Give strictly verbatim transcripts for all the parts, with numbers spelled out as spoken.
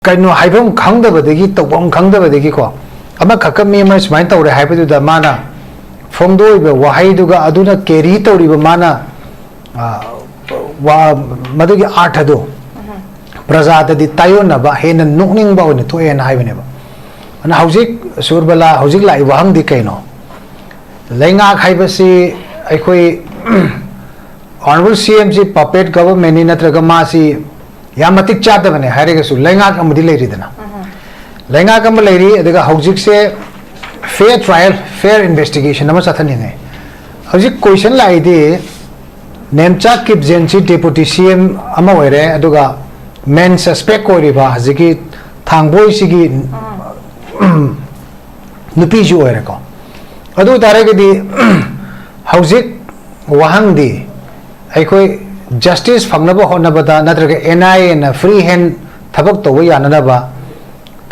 ꯀꯩꯅꯣ ꯍꯥꯏꯐꯝ ꯈꯪꯗꯕꯗꯒꯤ, ꯇꯧꯐꯝ ꯈꯪꯗꯕꯗꯒꯤꯀꯣ, ꯑꯃꯈꯛꯀ ꯃꯤ ꯑꯃꯅ ꯁꯨꯃꯥꯏꯅ ꯇꯧꯔꯦ ꯍꯥꯏꯕꯗꯨꯗ ꯃꯥꯅ ꯐꯣꯡꯗꯣꯛꯏꯕ ꯋꯥꯍꯩꯗꯨꯒ ꯑꯗꯨꯅ ꯀꯦꯔꯤ ꯇꯧꯔꯤꯕ ꯃꯥꯅ, ꯑ, ꯋꯥ-, ꯃꯗꯨꯒꯤ ꯑꯥꯔꯊꯗꯣ ꯄ꯭ꯔꯖꯥꯗꯗꯤ ꯇꯥꯏꯌꯣꯟꯅꯕ, ꯍꯦꯟꯅ ꯅꯣꯛꯅꯤꯡꯕ ꯑꯣꯏꯅ ꯊꯣꯛꯑꯦꯅ ꯍꯥꯏꯕꯅꯦꯕ꯫ ꯑꯗꯨꯅ ꯍꯧꯖꯤꯛ ꯁꯨꯔꯕꯂꯥ, ꯍꯧꯖꯤꯛ ꯂꯥꯛꯏ ꯋꯥꯍꯪꯗꯤ ꯀꯩꯅꯣ? ꯂꯩꯉꯥꯛ ꯍꯥꯏꯕꯁꯤ ꯑꯩꯈꯣꯏ Honourable C M ꯁꯤ puppet government ꯅꯤ, ꯅꯠꯇ꯭ꯔꯒ ꯃꯥꯁꯤ ꯌꯥꯝ ꯃꯇꯤꯛ ꯆꯥꯗꯕꯅꯦ ꯍꯥꯏꯔꯒꯁꯨ ꯂꯩꯉꯥꯛ ꯑꯃꯗꯤ ꯂꯩꯔꯤꯗꯅ꯫ ꯂꯩꯉꯥꯛ ꯑꯃ ꯂꯩꯔꯤ, ꯑꯗꯨꯒ ꯍꯧꯖꯤꯛꯁꯦ fair trial, fair investigation ꯑꯃ ꯆꯠꯊꯅꯤꯡꯉꯦ꯫ ꯍꯧꯖꯤꯛ question ꯂꯥꯛꯏꯗꯤ, Nemcha ꯀꯤꯞꯖꯦꯟꯁꯤ deputy C M ꯑꯃ ꯑꯣꯏꯔꯦ, ꯑꯗꯨꯒ main suspect ꯑꯣꯏꯔꯤꯕ ꯍꯧꯖꯤꯛꯀꯤ ꯊꯥꯡꯕꯣꯏꯁꯤꯒꯤ ꯅꯨꯄꯤꯁꯨ ꯑꯣꯏꯔꯦꯀꯣ꯫ ꯑꯗꯨ ꯑꯣꯏ ꯇꯥꯔꯒꯗꯤ ꯍꯧꯖꯤꯛ ꯋꯥꯍꯪꯗꯤ, ꯑꯩꯈꯣꯏ justice ꯐꯪꯅꯕ ꯍꯣꯠꯅꯕꯗ ꯅꯠꯇ꯭ꯔꯒ N I A ꯅ free hand ꯊꯕꯛ ꯇꯧꯕ ꯌꯥꯅꯅꯕ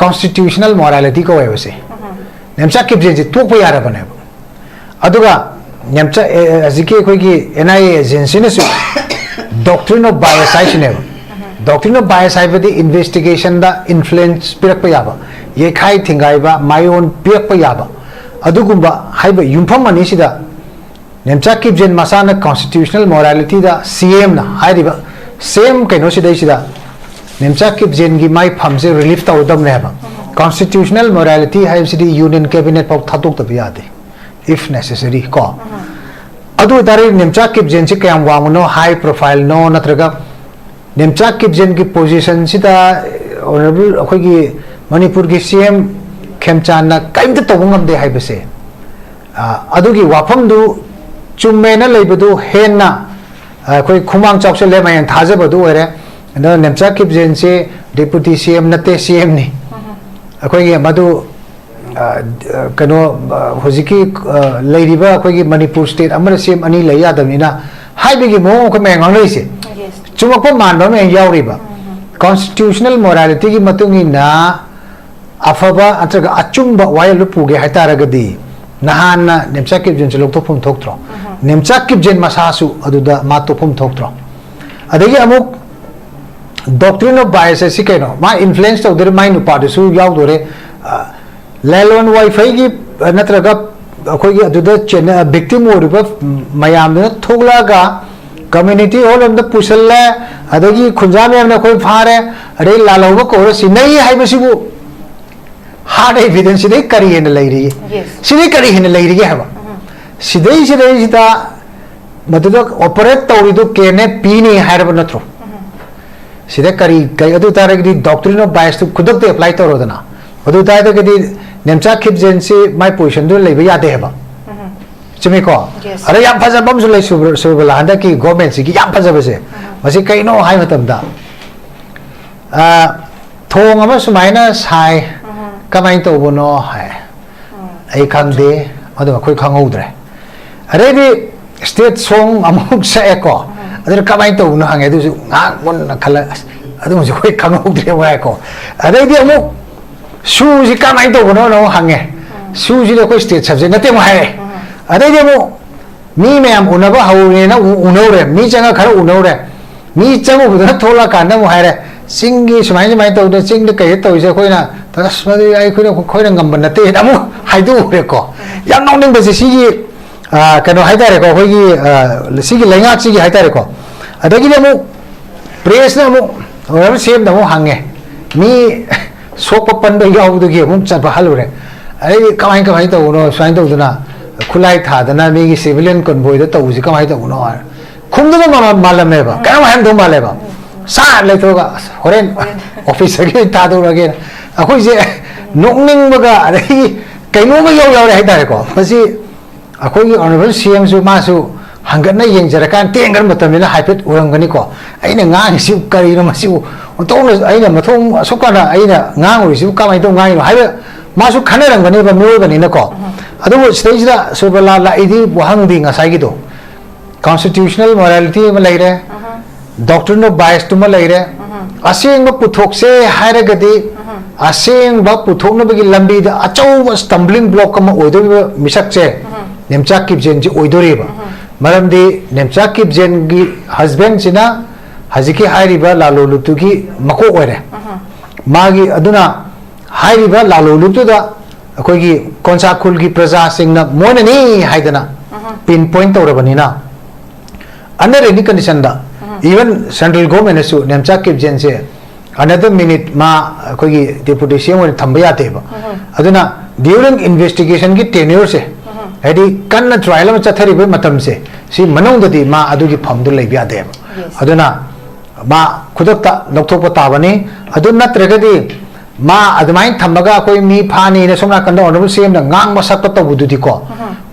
constitutional morality ꯀꯧꯋꯦꯕ ꯁꯦ꯫ ꯅꯦꯝꯆꯥ ꯀꯤꯞꯖꯦꯟꯁꯤ ꯇꯣꯛꯄ ꯌꯥꯔꯕꯅꯦꯕ꯫ ꯑꯗꯨꯒ ꯅꯦꯝꯆꯥ, ꯑꯦ, ꯍꯧꯖꯤꯛꯀꯤ ꯑꯩꯈꯣꯏꯒꯤ N I A agency ꯅꯁꯨ doctrine of bias ꯍꯥꯏꯁꯤꯅꯦꯕ꯫ Doctrine of bias ꯍꯥꯏꯕꯗꯤ investigation ꯗ influence ꯄꯤꯔꯛꯄ ꯌꯥꯕ, ꯌꯩꯈꯥꯏ ꯊꯤꯡꯒꯥꯏꯕ, ꯃꯥꯏꯑꯣꯟ ꯄꯤꯔꯛꯄ ꯌꯥꯕ, ꯑꯗꯨꯒꯨꯝꯕ ꯍꯥꯏꯕ ꯌꯨꯝꯐꯝ ꯑꯅꯤꯁꯤꯗ ꯅꯦꯝꯆꯥ ꯀꯤꯞꯖꯦꯟ ꯃꯁꯥꯅ constitutional morality ꯗ C M ꯅ ꯍꯥꯏꯔꯤꯕ same ꯀꯩꯅꯣꯁꯤꯗꯩꯁꯤꯗ ꯅꯦꯝꯆꯥ ꯀꯤꯞꯖꯦꯟꯒꯤ ꯃꯥꯏ ꯐꯝꯁꯦ relieve ꯇꯧꯔꯗꯕꯅꯦ ꯍꯥꯏꯕ꯫ Constitutional morality ꯍꯥꯏꯕꯁꯤꯗꯤ Union Cabinet ꯐꯥꯎ ꯊꯥꯗꯣꯛꯇꯕ ꯌꯥꯗꯦ, if necessary ꯀꯣ꯫ ꯑꯗꯨ ꯑꯣꯏꯇꯥꯔꯗꯤ ꯅꯦꯝꯆꯥ ꯀꯤꯞꯖꯦꯟꯁꯤ ꯀꯌꯥꯝ ꯋꯥꯡꯕꯅꯣ, high profile ꯅꯣ, ꯅꯠꯇ꯭ꯔꯒ ꯅꯦꯝꯆꯥ ꯀꯤꯞꯖꯦꯟꯒꯤ position ꯁꯤꯗ Honourable ꯑꯩꯈꯣꯏꯒꯤ ꯃꯅꯤꯄꯨꯔꯒꯤ C M ꯈꯦꯝꯆꯥꯟꯅ ꯀꯔꯤꯝꯇ ꯇꯧꯕ ꯉꯝꯗꯦ ꯍꯥꯏꯕꯁꯦ, ꯑ, ꯑꯗꯨꯒꯤ ꯋꯥꯐꯝꯗꯨ ꯆꯨꯝꯃꯦꯅ ꯂꯩꯕꯗꯨ ꯍꯦꯟꯅ, ꯑ, ꯑꯩꯈꯣꯏ ꯈꯨꯃꯥꯡ ꯆꯥꯎꯁꯜꯂꯦ, ꯃꯌꯥꯝ ꯊꯥꯖꯕꯗꯨ ꯑꯣꯏꯔꯦ꯫ ꯑꯗꯨꯅ ꯅꯦꯝꯆꯥ ꯀꯤꯞꯖꯦꯟꯁꯦ deputy C M ꯅꯠꯇꯦ, C M ꯅꯤ꯫ ꯑꯩꯈꯣꯏꯒꯤ ꯃꯗꯨ, ꯑ, ꯑ, ꯀꯩꯅꯣ, ꯑ, ꯍꯧꯖꯤꯛꯀꯤ, ꯑ, ꯂꯩꯔꯤꯕ ꯑꯩꯈꯣꯏꯒꯤ ꯃꯅꯤꯄꯨꯔ state ꯑꯃꯅ C M ꯑꯅꯤ ꯂꯩ ꯌꯥꯗꯕꯅꯤꯅ ꯍꯥꯏꯕꯒꯤ ꯃꯑꯣꯡ ꯑꯩꯈꯣꯏ ꯃꯌꯥꯝ ꯉꯥꯡꯅꯔꯤꯁꯦ꯫ Yes. ꯆꯨꯝꯃꯛꯄ ꯃꯥꯟꯕ ꯑꯃ ꯌꯥꯎꯔꯤꯕ꯫ Constitutional morality ꯒꯤ ꯃꯇꯨꯡ ꯏꯟꯅ ꯑꯐꯕ ꯅꯠꯇ꯭ꯔꯒ ꯑꯆꯨꯝꯕ ꯋꯥꯌꯦꯜꯗꯨ ꯄꯨꯒꯦ ꯍꯥꯏꯇꯥꯔꯒꯗꯤ ꯅꯍꯥꯟꯅ ꯅꯦꯝꯆꯥ ꯀꯤꯞꯖꯦꯟꯁꯦ ꯂꯧꯊꯣꯛꯐꯝ ꯊꯣꯛꯇ꯭ꯔꯣ? ꯅꯦꯝꯆꯥ ꯀꯤꯞꯖꯦꯟ ꯃꯁꯥꯁꯨ ꯑꯗꯨꯗ ꯃꯥ ꯇꯣꯛꯐꯝ ꯊꯣꯛꯇ꯭ꯔꯣ? ꯑꯗꯒꯤ ꯑꯃꯨꯛ Doctrine of Bias ꯑꯁꯤ ꯀꯩꯅꯣ? ꯃꯥ influence ꯇꯧꯗꯣꯔꯦ, ꯃꯥꯏ ꯅꯨꯄꯥꯗꯨꯁꯨ ꯌꯥꯎꯗꯣꯔꯦ꯫ ꯑ, ꯂꯦꯂꯣꯟ ꯋꯥꯏꯐꯩꯒꯤ, ꯑ, ꯅꯠꯇ꯭ꯔꯒ ꯑꯩꯈꯣꯏꯒꯤ ꯑꯗꯨꯗ ꯆꯦꯟꯅ-, victim ꯑꯣꯏꯔꯤꯕ ꯃꯌꯥꯝꯗꯨꯅ ꯊꯣꯛꯂꯛꯑꯒ community hall ꯑꯃꯗ ꯄꯨꯁꯜꯂꯦ, ꯑꯗꯒꯤ ꯈꯨꯟꯖꯥ ꯃꯌꯥꯝꯅ ꯑꯩꯈꯣꯏ ꯐꯥꯔꯦ, ꯑꯗꯩ ꯂꯥꯜꯍꯧꯕ ꯀꯧꯔ ꯁꯤꯟꯅꯩ ꯍꯥꯏꯕꯁꯤꯕꯨ hard evidence ꯁꯤꯗꯩ ꯀꯔꯤ ꯍꯦꯟꯅ ꯂꯩꯔꯤꯒꯦ? Yes. ꯁꯤꯗꯩ ꯀꯔꯤ ꯍꯦꯟꯅ ꯂꯩꯔꯤꯒꯦ ꯍꯥꯏꯕ? ꯎꯝ꯫ ꯁꯤꯗꯩꯁꯤꯗꯩꯁꯤꯗ ꯃꯗꯨꯗ operate ꯇꯧꯔꯤꯗꯨ ꯀꯦꯅꯦ ꯄꯤꯅꯤ ꯍꯥꯏꯔꯕ ꯅꯠꯇ꯭ꯔꯣ? ꯎꯝ꯫ ꯁꯤꯗ ꯀꯔꯤ, ꯀꯔꯤ, ꯑꯗꯨ ꯇꯥꯔꯒꯗꯤ doctrine of bias ꯇꯨ ꯈꯨꯗꯛꯇ apply ꯇꯧꯔꯣꯗꯅ꯫ ꯑꯗꯨ ꯇꯥꯔꯒꯗꯤ ꯅꯦꯝꯆꯥ ꯈꯤꯞꯖꯦꯟꯁꯤ ꯃꯥꯏ position ꯗꯨ ꯂꯩꯕ ꯌꯥꯗꯦ ꯍꯥꯏꯕ꯫ ꯎꯝ꯫ ꯆꯨꯝꯃꯤꯀꯣ? Yes. ꯑꯗ ꯌꯥꯝ ꯐꯖꯕ ꯑꯃꯁꯨ ꯂꯩ, ꯁꯨꯕ꯭ꯔ-, ꯁꯨꯕ꯭ꯔꯂꯥ, ꯍꯟꯗꯛꯀꯤ government ꯁꯤꯒꯤ ꯌꯥꯝ ꯐꯖꯕꯁꯦ꯫ ꯎꯝ꯫ ꯃꯁꯤ ꯀꯩꯅꯣ ꯍꯥꯏ ꯃꯇꯝꯗ, ꯑ, ꯊꯣꯡ ꯑꯃ ꯁꯨꯃꯥꯏꯅ ꯁꯥꯏ, ꯎꯝ꯫ ꯀꯃꯥꯏꯅ ꯇꯧꯕꯅꯣ ꯍꯥꯏ꯫ ꯎꯝ꯫ ꯑꯩ ꯈꯪꯗꯦ, ꯑꯗꯨ ꯑꯩꯈꯣꯏ ꯈꯪꯍꯧꯗ꯭ꯔꯦ꯫ ꯑꯗꯩꯗꯤ state song ꯑꯃꯨꯛ ꯁꯛꯑꯦꯀꯣ꯫ ꯎꯝ꯫ ꯑꯗꯨꯅ ꯀꯃꯥꯏꯅ ꯇꯧꯕꯅꯣ ꯍꯪꯉꯦ, ꯑꯗꯨꯁꯨ ꯉꯥꯏꯍꯥꯛ ꯃꯨꯟꯅ ꯈꯜꯂ, "ꯑꯁ, ꯑꯗꯨꯃꯁꯨ ꯑꯩꯈꯣꯏ ꯈꯪꯍꯧꯗ꯭ꯔꯦ" ꯍꯥꯏꯀꯣ꯫ ꯑꯗꯩꯗꯤ ꯑꯃꯨꯛ ꯁꯨꯁꯤ ꯀꯃꯥꯏꯅ ꯇꯧꯕꯅꯣꯅ ꯑꯃꯨꯛ ꯍꯪꯉꯦ꯫ ꯎꯝ꯫ ꯁꯨꯁꯤꯗꯤ ꯑꯩꯈꯣꯏ state subject ꯅꯠꯇꯦ ꯑꯃꯨꯛ ꯍꯥꯏꯔꯦ꯫ ꯎꯝ꯫ ꯑꯗꯩꯗꯤ ꯑꯃꯨꯛ ꯃꯤ ꯃꯌꯥꯝ ꯎꯅꯕ ꯍꯧꯔꯦꯅ ꯑꯃꯨꯛ ꯎꯅꯧꯔꯦ, ꯃꯤ ꯆꯪꯉ ꯈꯔ ꯎꯅꯧꯔꯦ꯫ ꯃꯤ ꯆꯪꯉꯨꯕꯗꯨꯅ ꯊꯣꯛꯂꯛꯑꯀꯥꯟꯗ ꯑꯃꯨꯛ ꯍꯥꯏꯔꯦ, "ꯆꯤꯡꯒꯤ ꯁꯨꯃꯥꯏ ꯁꯨꯃꯥꯏꯅ ꯇꯧꯗꯅ ꯆꯤꯡꯗ ꯀꯩꯗ ꯇꯧꯔꯤꯁꯦ ꯑꯩꯈꯣꯏꯅ, ꯑꯁ, ꯃꯗꯨ ꯑꯩꯈꯣꯏꯅ, ꯑꯩꯈꯣꯏꯅ ꯉꯝꯕ ꯅꯠꯇꯦꯅ" ꯑꯃꯨꯛ ꯍꯥꯏꯗꯣꯛꯎꯔꯦꯀꯣ꯫ ꯌꯥꯝ ꯅꯣꯛꯅꯤꯡꯕꯁꯦ ꯁꯤꯒꯤ, ꯑ, ꯀꯩꯅꯣ ꯍꯥꯏꯇꯥꯔꯦꯀꯣ, ꯑꯩꯈꯣꯏꯒꯤ, ꯑ, ꯁꯤꯒꯤ ꯂꯩꯉꯥꯛꯁꯤꯒꯤ ꯍꯥꯏꯇꯥꯔꯦꯀꯣ꯫ ꯑꯗꯒꯤꯗꯤ ꯑꯃꯨꯛ press ꯅ ꯑꯃꯨꯛ, Honorable C M ꯗ ꯑꯃꯨꯛ ꯍꯪꯉꯦ, ꯃꯤ ꯁꯣꯛꯄ ꯄꯟꯕ ꯌꯥꯎꯕꯗꯨꯒꯤ ꯑꯃꯨꯛ ꯆꯠꯄ ꯍꯜꯂꯨꯔꯦ꯫ ꯑꯗꯩꯗꯤ ꯀꯃꯥꯏ, ꯀꯃꯥꯏꯅ ꯇꯧꯕꯅꯣ, ꯁꯨꯃꯥꯏꯅ ꯇꯧꯗꯅ ꯈꯨꯠꯂꯥꯏ ꯊꯥꯗꯅ ꯃꯤꯒꯤ civilian convoy ꯗ ꯇꯧꯕꯁꯤ ꯀꯃꯥꯏꯅ ꯇꯧꯕꯅꯣ ꯍꯥꯏ꯫ ꯈꯨꯝꯗꯨꯅ ꯃꯥ-, ꯃꯥꯜꯂꯝꯃꯦꯕ꯫ ꯎꯝ꯫ ꯀꯩꯅꯣꯝ ꯍꯥꯏꯔꯝꯗꯧ ꯃꯥꯜꯂꯦꯕ꯫ ꯎꯝ꯫ ꯁꯥ ꯂꯩꯊꯣꯛꯑꯒ, "ꯑꯁ, ꯍꯣꯔꯦꯟ ꯍꯣꯔꯦꯟ꯫ Officer ꯒꯤ ꯑꯣꯏꯅ ꯊꯥꯗꯣꯔꯛꯑꯒꯦꯅ"꯫ ꯑꯩꯈꯣꯏꯁꯦ ꯅꯣꯛꯅꯤꯡꯕꯒ ꯑꯗꯒꯤ ꯀꯩꯅꯣꯝꯃ ꯌꯧ ꯌꯥꯎꯔꯦ ꯍꯥꯏꯇꯥꯔꯦꯀꯣ꯫ ꯃꯁꯤ ꯑꯩꯈꯣꯏꯒꯤ Honorable C M ꯁꯨ ꯃꯥꯁꯨ ꯍꯪꯒꯠꯅ ꯌꯦꯡꯖꯔꯀꯥꯟ ꯇꯦꯟꯈ꯭ꯔ ꯃꯇꯝꯅꯤꯅ ꯍꯥꯏꯐꯦꯠ ꯎꯔꯝꯒꯅꯤꯀꯣ꯫ ꯑꯩꯅ ꯉꯥꯡꯉꯤꯁꯤꯕꯨ ꯀꯔꯤꯅꯣ, ꯃꯁꯤꯕꯨ ꯑꯣꯟꯊꯣꯛꯅ ꯑꯩꯅ ꯃꯊꯣꯡ ꯑꯁꯨꯛ ꯀꯥꯟꯅ ꯑꯩꯅ ꯉꯥꯡꯉꯨꯔꯤꯁꯤꯕꯨ ꯀꯃꯥꯏꯅ ꯇꯧ ꯉꯥꯡꯉꯤꯅꯣ ꯍꯥꯏꯕ ꯃꯥꯁꯨ ꯈꯟꯅꯔꯝꯒꯅꯦꯕ ꯃꯤꯑꯣꯏꯕꯅꯤꯅꯀꯣ꯫ ꯎꯝ꯫ ꯑꯗꯨꯕꯨ ꯁꯤꯗꯩꯁꯤꯗ ꯁꯨꯕ꯭ꯔꯂꯥ ꯂꯥꯛꯏꯗꯤ ꯋꯥꯍꯪꯗꯤ ꯉꯁꯥꯏꯒꯤꯗꯣ constitutional morality ꯑꯃ ꯂꯩꯔꯦ, ꯎꯝ꯫ Doctrine of Bias ꯇꯨꯃ ꯂꯩꯔꯦ꯫ ꯎꯝ꯫ ꯑꯁꯦꯡꯕ ꯄꯨꯊꯣꯛꯁꯦ ꯍꯥꯏꯔꯒꯗꯤ, ꯎꯝ꯫ ꯑꯁꯦꯡꯕ ꯄꯨꯊꯣꯛꯅꯕꯒꯤ ꯂꯝꯕꯤꯗ ꯑꯆꯧꯕ stumbling block ꯑꯃ ꯑꯣꯏꯗꯧꯔꯤꯕ ꯃꯤꯁꯛꯁꯦ ꯎꯝ꯫ ꯅꯦꯝꯆꯥ ꯀꯤꯞꯖꯦꯟꯁꯤ ꯑꯣꯏꯗꯣꯔꯤꯕ꯫ ꯎꯝ꯫ ꯃꯔꯝꯗꯤ ꯅꯦꯝꯆꯥ ꯀꯤꯞꯖꯦꯟꯒꯤ husband ꯁꯤꯅ ꯍꯧꯖꯤꯛꯀꯤ ꯍꯥꯏꯔꯤꯕ ꯂꯥꯂꯣꯂꯨꯞꯇꯨꯒꯤ ꯃꯀꯣꯛ ꯑꯣꯏꯔꯦ꯫ ꯃꯥꯒꯤ ꯑꯗꯨꯅ ꯍꯥꯏꯔꯤꯕ ꯂꯥꯂꯣꯂꯨꯞꯇꯨꯗ ꯑꯩꯈꯣꯏꯒꯤ ꯀꯣꯟꯁꯥ ꯈꯨꯜꯒꯤ ꯄ꯭ꯔꯖꯥꯁꯤꯡꯅ ꯃꯣꯏꯅꯅꯤ ꯍꯥꯏꯗꯅ ꯄꯤꯟ ꯄꯣꯏꯟ ꯇꯧꯔꯕꯅꯤꯅ, under any condition ꯗ, even central government ꯅꯁꯨ ꯅꯦꯝꯆꯥ ꯀꯤꯞꯖꯦꯟꯁꯦ another minute ꯃꯥ ꯑꯩꯈꯣꯏꯒꯤ ꯗꯦꯄꯨꯇꯦꯁꯟ ꯑꯣꯏꯅ ꯊꯝꯕ ꯌꯥꯗꯦꯕ꯫ ꯑꯗꯨꯅ during investigation ꯒꯤ tenure ꯁꯦ, ꯍꯥꯏꯗꯤ ꯀꯟꯅ ꯇ꯭ꯔꯥꯏꯌꯦꯜ ꯑꯃ ꯆꯠꯊꯔꯤꯕ ꯃꯇꯝꯁꯦ, ꯁꯤ ꯃꯅꯨꯡꯗꯗꯤ ꯃꯥ ꯑꯗꯨꯒꯤ ꯐꯝꯗꯨ ꯂꯩꯕ ꯌꯥꯗꯦꯕ꯫ ꯑꯗꯨꯅ ꯃꯥ ꯈꯨꯗꯛꯇ ꯂꯧꯊꯣꯛꯄ ꯇꯥꯕꯅꯤ꯫ ꯑꯗꯨ ꯅꯠꯇ꯭ꯔꯒꯗꯤ ꯃꯥ ꯑꯗꯨꯃꯥꯏꯅ ꯊꯝꯃꯒ ꯑꯩꯈꯣꯏ ꯃꯤ ꯐꯥꯅꯤꯅ ꯁꯣꯝ ꯅꯥꯀꯟꯗ ꯑꯣꯅꯔꯦꯕꯜ ꯁꯤ ꯑꯦꯝꯅ ꯉꯥꯡꯕ ꯁꯛꯄ ꯇꯧꯕꯗꯨꯗꯤꯀꯣ,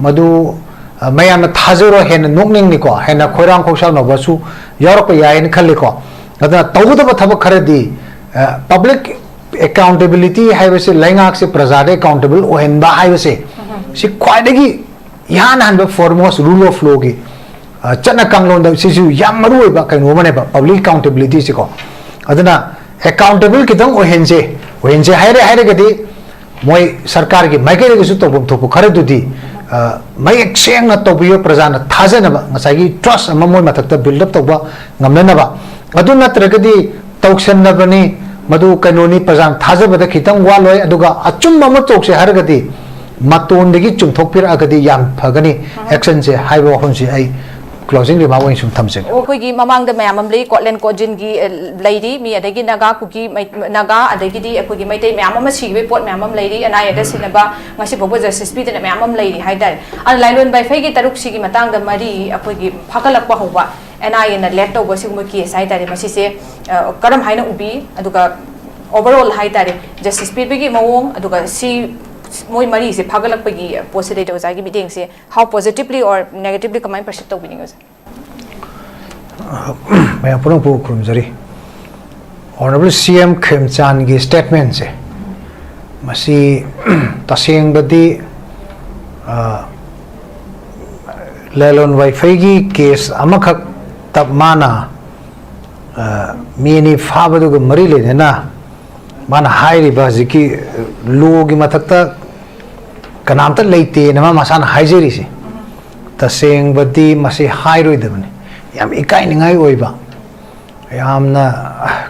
ꯃꯗꯨ, ꯑ, ꯃꯌꯥꯝꯅ ꯊꯥꯖꯔꯣꯏ, ꯍꯦꯟꯅ ꯅꯣꯛꯅꯤꯡꯅꯤꯀꯣ, ꯍꯦꯟꯅ ꯈꯣꯏꯔꯥꯡ ꯈꯣꯏꯁꯥꯎꯅꯕꯁꯨ ꯌꯥꯎꯔꯛꯄ ꯌꯥꯏꯅ ꯈꯜꯂꯤꯀꯣ꯫ ꯑꯗꯨꯅ ꯇꯧꯒꯗꯕ ꯊꯕꯛ ꯈꯔꯗꯤ, ꯑ, ꯄꯕ꯭ꯂꯤꯛ ꯑꯦꯀꯥꯎꯟꯇꯦꯕꯤꯂꯤꯇꯤ ꯍꯥꯏꯕꯁꯤ, ꯂꯩꯉꯥꯛꯁꯦ ꯄ꯭ꯔꯖꯥꯗ ꯑꯦꯀꯥꯎꯟꯇꯦꯕꯜ ꯑꯣꯏꯍꯟꯕ ꯍꯥꯏꯕꯁꯦ, ꯁꯤ ꯈ꯭ꯋꯥꯏꯗꯒꯤ ꯏꯍꯥꯟ ꯍꯥꯟꯕ ꯐꯣꯔꯃꯣꯁ ꯔꯨꯜ ꯑꯣꯐ ꯂꯣꯒꯤ, ꯑ, ꯆꯠꯅ ꯀꯥꯡꯂꯣꯟꯗ ꯁꯤꯁꯨ ꯌꯥꯝ ꯃꯔꯨ ꯑꯣꯏꯕ ꯀꯩꯅꯣ ꯑꯃꯅꯦꯕ, ꯄꯕ꯭ꯂꯤꯛ ꯑꯦꯀꯥꯎꯟꯇꯦꯕꯤꯂꯤꯇꯤꯁꯤꯀꯣ꯫ ꯑꯗꯨꯅ ꯑꯦꯀꯥꯎꯟꯇꯦꯕꯜ ꯈꯤꯇꯪ ꯑꯣꯏꯍꯟꯁꯦ, ꯑꯣꯏꯍꯟꯁꯦ ꯍꯥꯏꯔꯦ ꯍꯥꯏꯔꯒꯗꯤ ꯃꯣꯏ ꯁꯔꯀꯥꯔꯒꯤ ꯃꯥꯏꯀꯩꯗꯒꯤꯁꯨ ꯇꯧꯐꯝ ꯊꯣꯛꯄ ꯈꯔꯗꯨꯗꯤ, ꯑ, ꯃꯌꯦꯛ ꯁꯦꯡꯅ ꯇꯧꯕꯤꯌꯨ, ꯄ꯭ꯔꯖꯥꯅ ꯊꯥꯖꯅꯕ, ꯉꯁꯥꯏꯒꯤ ꯇ꯭ꯔꯁ ꯑꯃ ꯃꯣꯏ ꯃꯊꯛꯇ ꯕꯤꯜꯗ ꯑꯞ ꯇꯧꯕ ꯉꯝꯅꯅꯕ꯫ ꯑꯗꯨ ꯅꯠꯇ꯭ꯔꯒꯗꯤ ꯇꯧꯁꯟꯅꯕꯅꯤ, ꯃꯗꯨ ꯀꯩꯅꯣꯅꯤ, ꯄ꯭ꯔꯖꯥꯅ ꯊꯥꯖꯕꯗ ꯈꯤꯇꯪ ꯋꯥꯠꯂꯣꯏ, ꯑꯗꯨꯒ ꯑꯆꯨꯝꯕ ꯑꯃ ꯇꯧꯁꯦ ꯍꯥꯏꯔꯒꯗꯤ ꯃꯇꯣꯟꯗꯒꯤ ꯆꯨꯝꯊꯣꯛꯄꯤꯔꯛꯑꯒꯗꯤ ꯌꯥꯝ ꯐꯒꯅꯤ ꯑꯦꯛꯁꯟꯁꯦ ꯍꯥꯏꯕ ꯋꯥꯐꯝꯁꯤ ꯑꯩ ꯀ꯭ꯂꯣꯖꯤꯡ ꯔꯤꯃꯥꯔꯛ ꯑꯣꯏꯅ ꯁꯨꯝ ꯊꯝꯖꯒꯦ꯫ ꯑꯣ, ꯑꯩꯈꯣꯏꯒꯤ ꯃꯃꯥꯡꯗ ꯃꯌꯥꯝ ꯑꯃ ꯂꯩ, ꯀꯣꯠꯂꯦꯟ ꯀꯣꯠꯖꯤꯟꯒꯤ, ꯑ, ꯂꯩꯔꯤ, ꯃꯤ ꯑꯗꯒꯤ ꯅꯥꯒꯥ, ꯀꯨꯀꯤ, ꯃꯩ-, ꯅꯥꯒꯥ, ꯑꯗꯒꯤꯗꯤ ꯑꯩꯈꯣꯏꯒꯤ ꯃꯩꯇꯩ ꯃꯌꯥꯝ ꯑꯃ ꯁꯤꯈꯤꯕꯒꯤ ꯄꯣꯠ ꯃꯌꯥꯝ ꯑꯃ ꯂꯩꯔꯤ, ꯑꯦꯟ ꯑꯥꯏ ꯑꯦꯗ ꯁꯤꯟꯅꯕ ꯉꯁꯤ ꯐꯥꯎꯕ ꯖꯁꯇꯤꯁ ꯄꯤꯗꯅ ꯃꯌꯥꯝ ꯑꯃ ꯂꯩꯔꯤ ꯍꯥꯏꯇꯥꯔꯦ꯫ ꯑꯗꯨꯅ ꯂꯥꯏꯂꯣꯟ ꯕꯥꯏꯐꯩꯒꯤ ꯇꯔꯨꯛꯁꯤꯒꯤ ꯃꯇꯥꯡꯗ ꯃꯔꯤ ꯑꯩꯈꯣꯏꯒꯤ ꯐꯥꯒꯠꯂꯛꯄ ꯍꯧꯕ, ꯑꯦꯟ ꯑꯥꯏ ꯑꯦꯅ ꯂꯦꯗ ꯇꯧꯕ ꯁꯤꯒꯨꯝꯕ ꯀꯦꯁ ꯍꯥꯏꯇꯥꯔꯦ, ꯃꯁꯤꯁꯦ, ꯑ, ꯀꯔꯝ ꯍꯥꯏꯅ ꯎꯕꯤ? ꯑꯗꯨꯒ ꯑꯣꯚꯔ ꯑꯣꯜ ꯍꯥꯏꯇꯥꯔꯦ, ꯖꯁꯇꯤꯁ ꯄꯤꯕꯒꯤ ꯃꯑꯣꯡ, ꯑꯗꯨꯒ ꯁꯤ ꯃꯣꯏ ꯃꯔꯤꯁꯦ ꯐꯥꯒꯠꯂꯛꯄꯒꯤ ꯄꯣꯠꯁꯤꯗꯩꯗ ꯑꯣꯖꯥꯒꯤ ꯃꯤꯠꯌꯦꯡꯁꯦ how positively or negatively ꯀꯃꯥꯏꯅ ꯄꯔꯁꯤꯞ ꯇꯧꯕꯤꯅꯤꯡꯉꯤ ꯑꯣꯖꯥ? ꯃꯌꯥꯝ ꯄꯨꯝꯅꯃꯛꯄꯨ ꯈꯨꯔꯨꯝꯖꯔꯤ꯫ ꯑꯣꯅꯔꯦꯕꯜ ꯁꯤ ꯑꯦꯝ ꯈꯦꯝꯆꯥꯟꯒꯤ ꯁ꯭ꯇꯦꯠꯃꯦꯟꯁꯦ, ꯃꯁꯤ ꯇꯁꯦꯡꯕꯗꯤ, ꯑ, ꯂꯥꯏꯂꯣꯟ ꯕꯥꯏꯐꯩꯒꯤ ꯀꯦꯁ ꯑꯃꯈꯛꯇ ꯃꯥꯅ, ꯑ, ꯃꯤ ꯑꯅꯤ ꯐꯥꯕꯗꯨꯒ ꯃꯔꯤ ꯂꯩꯅꯅ ꯃꯥꯅ ꯍꯥꯏꯔꯤꯕ ꯍꯧꯖꯤꯛꯀꯤ ꯂꯣꯒꯤ ꯃꯊꯛꯇ ꯀꯅꯥꯝꯇ ꯂꯩꯇꯦꯅ ꯃꯥ ꯃꯁꯥꯅ ꯍꯥꯏꯖꯔꯤꯁꯦ, ꯇꯁꯦꯡꯕꯗꯤ ꯃꯁꯤ ꯍꯥꯏꯔꯣꯏꯗꯕꯅꯤ꯫ ꯌꯥꯝ ꯏꯀꯥꯏꯅꯤꯡꯉꯥꯏ ꯑꯣꯏꯕ, ꯌꯥꯝꯅ,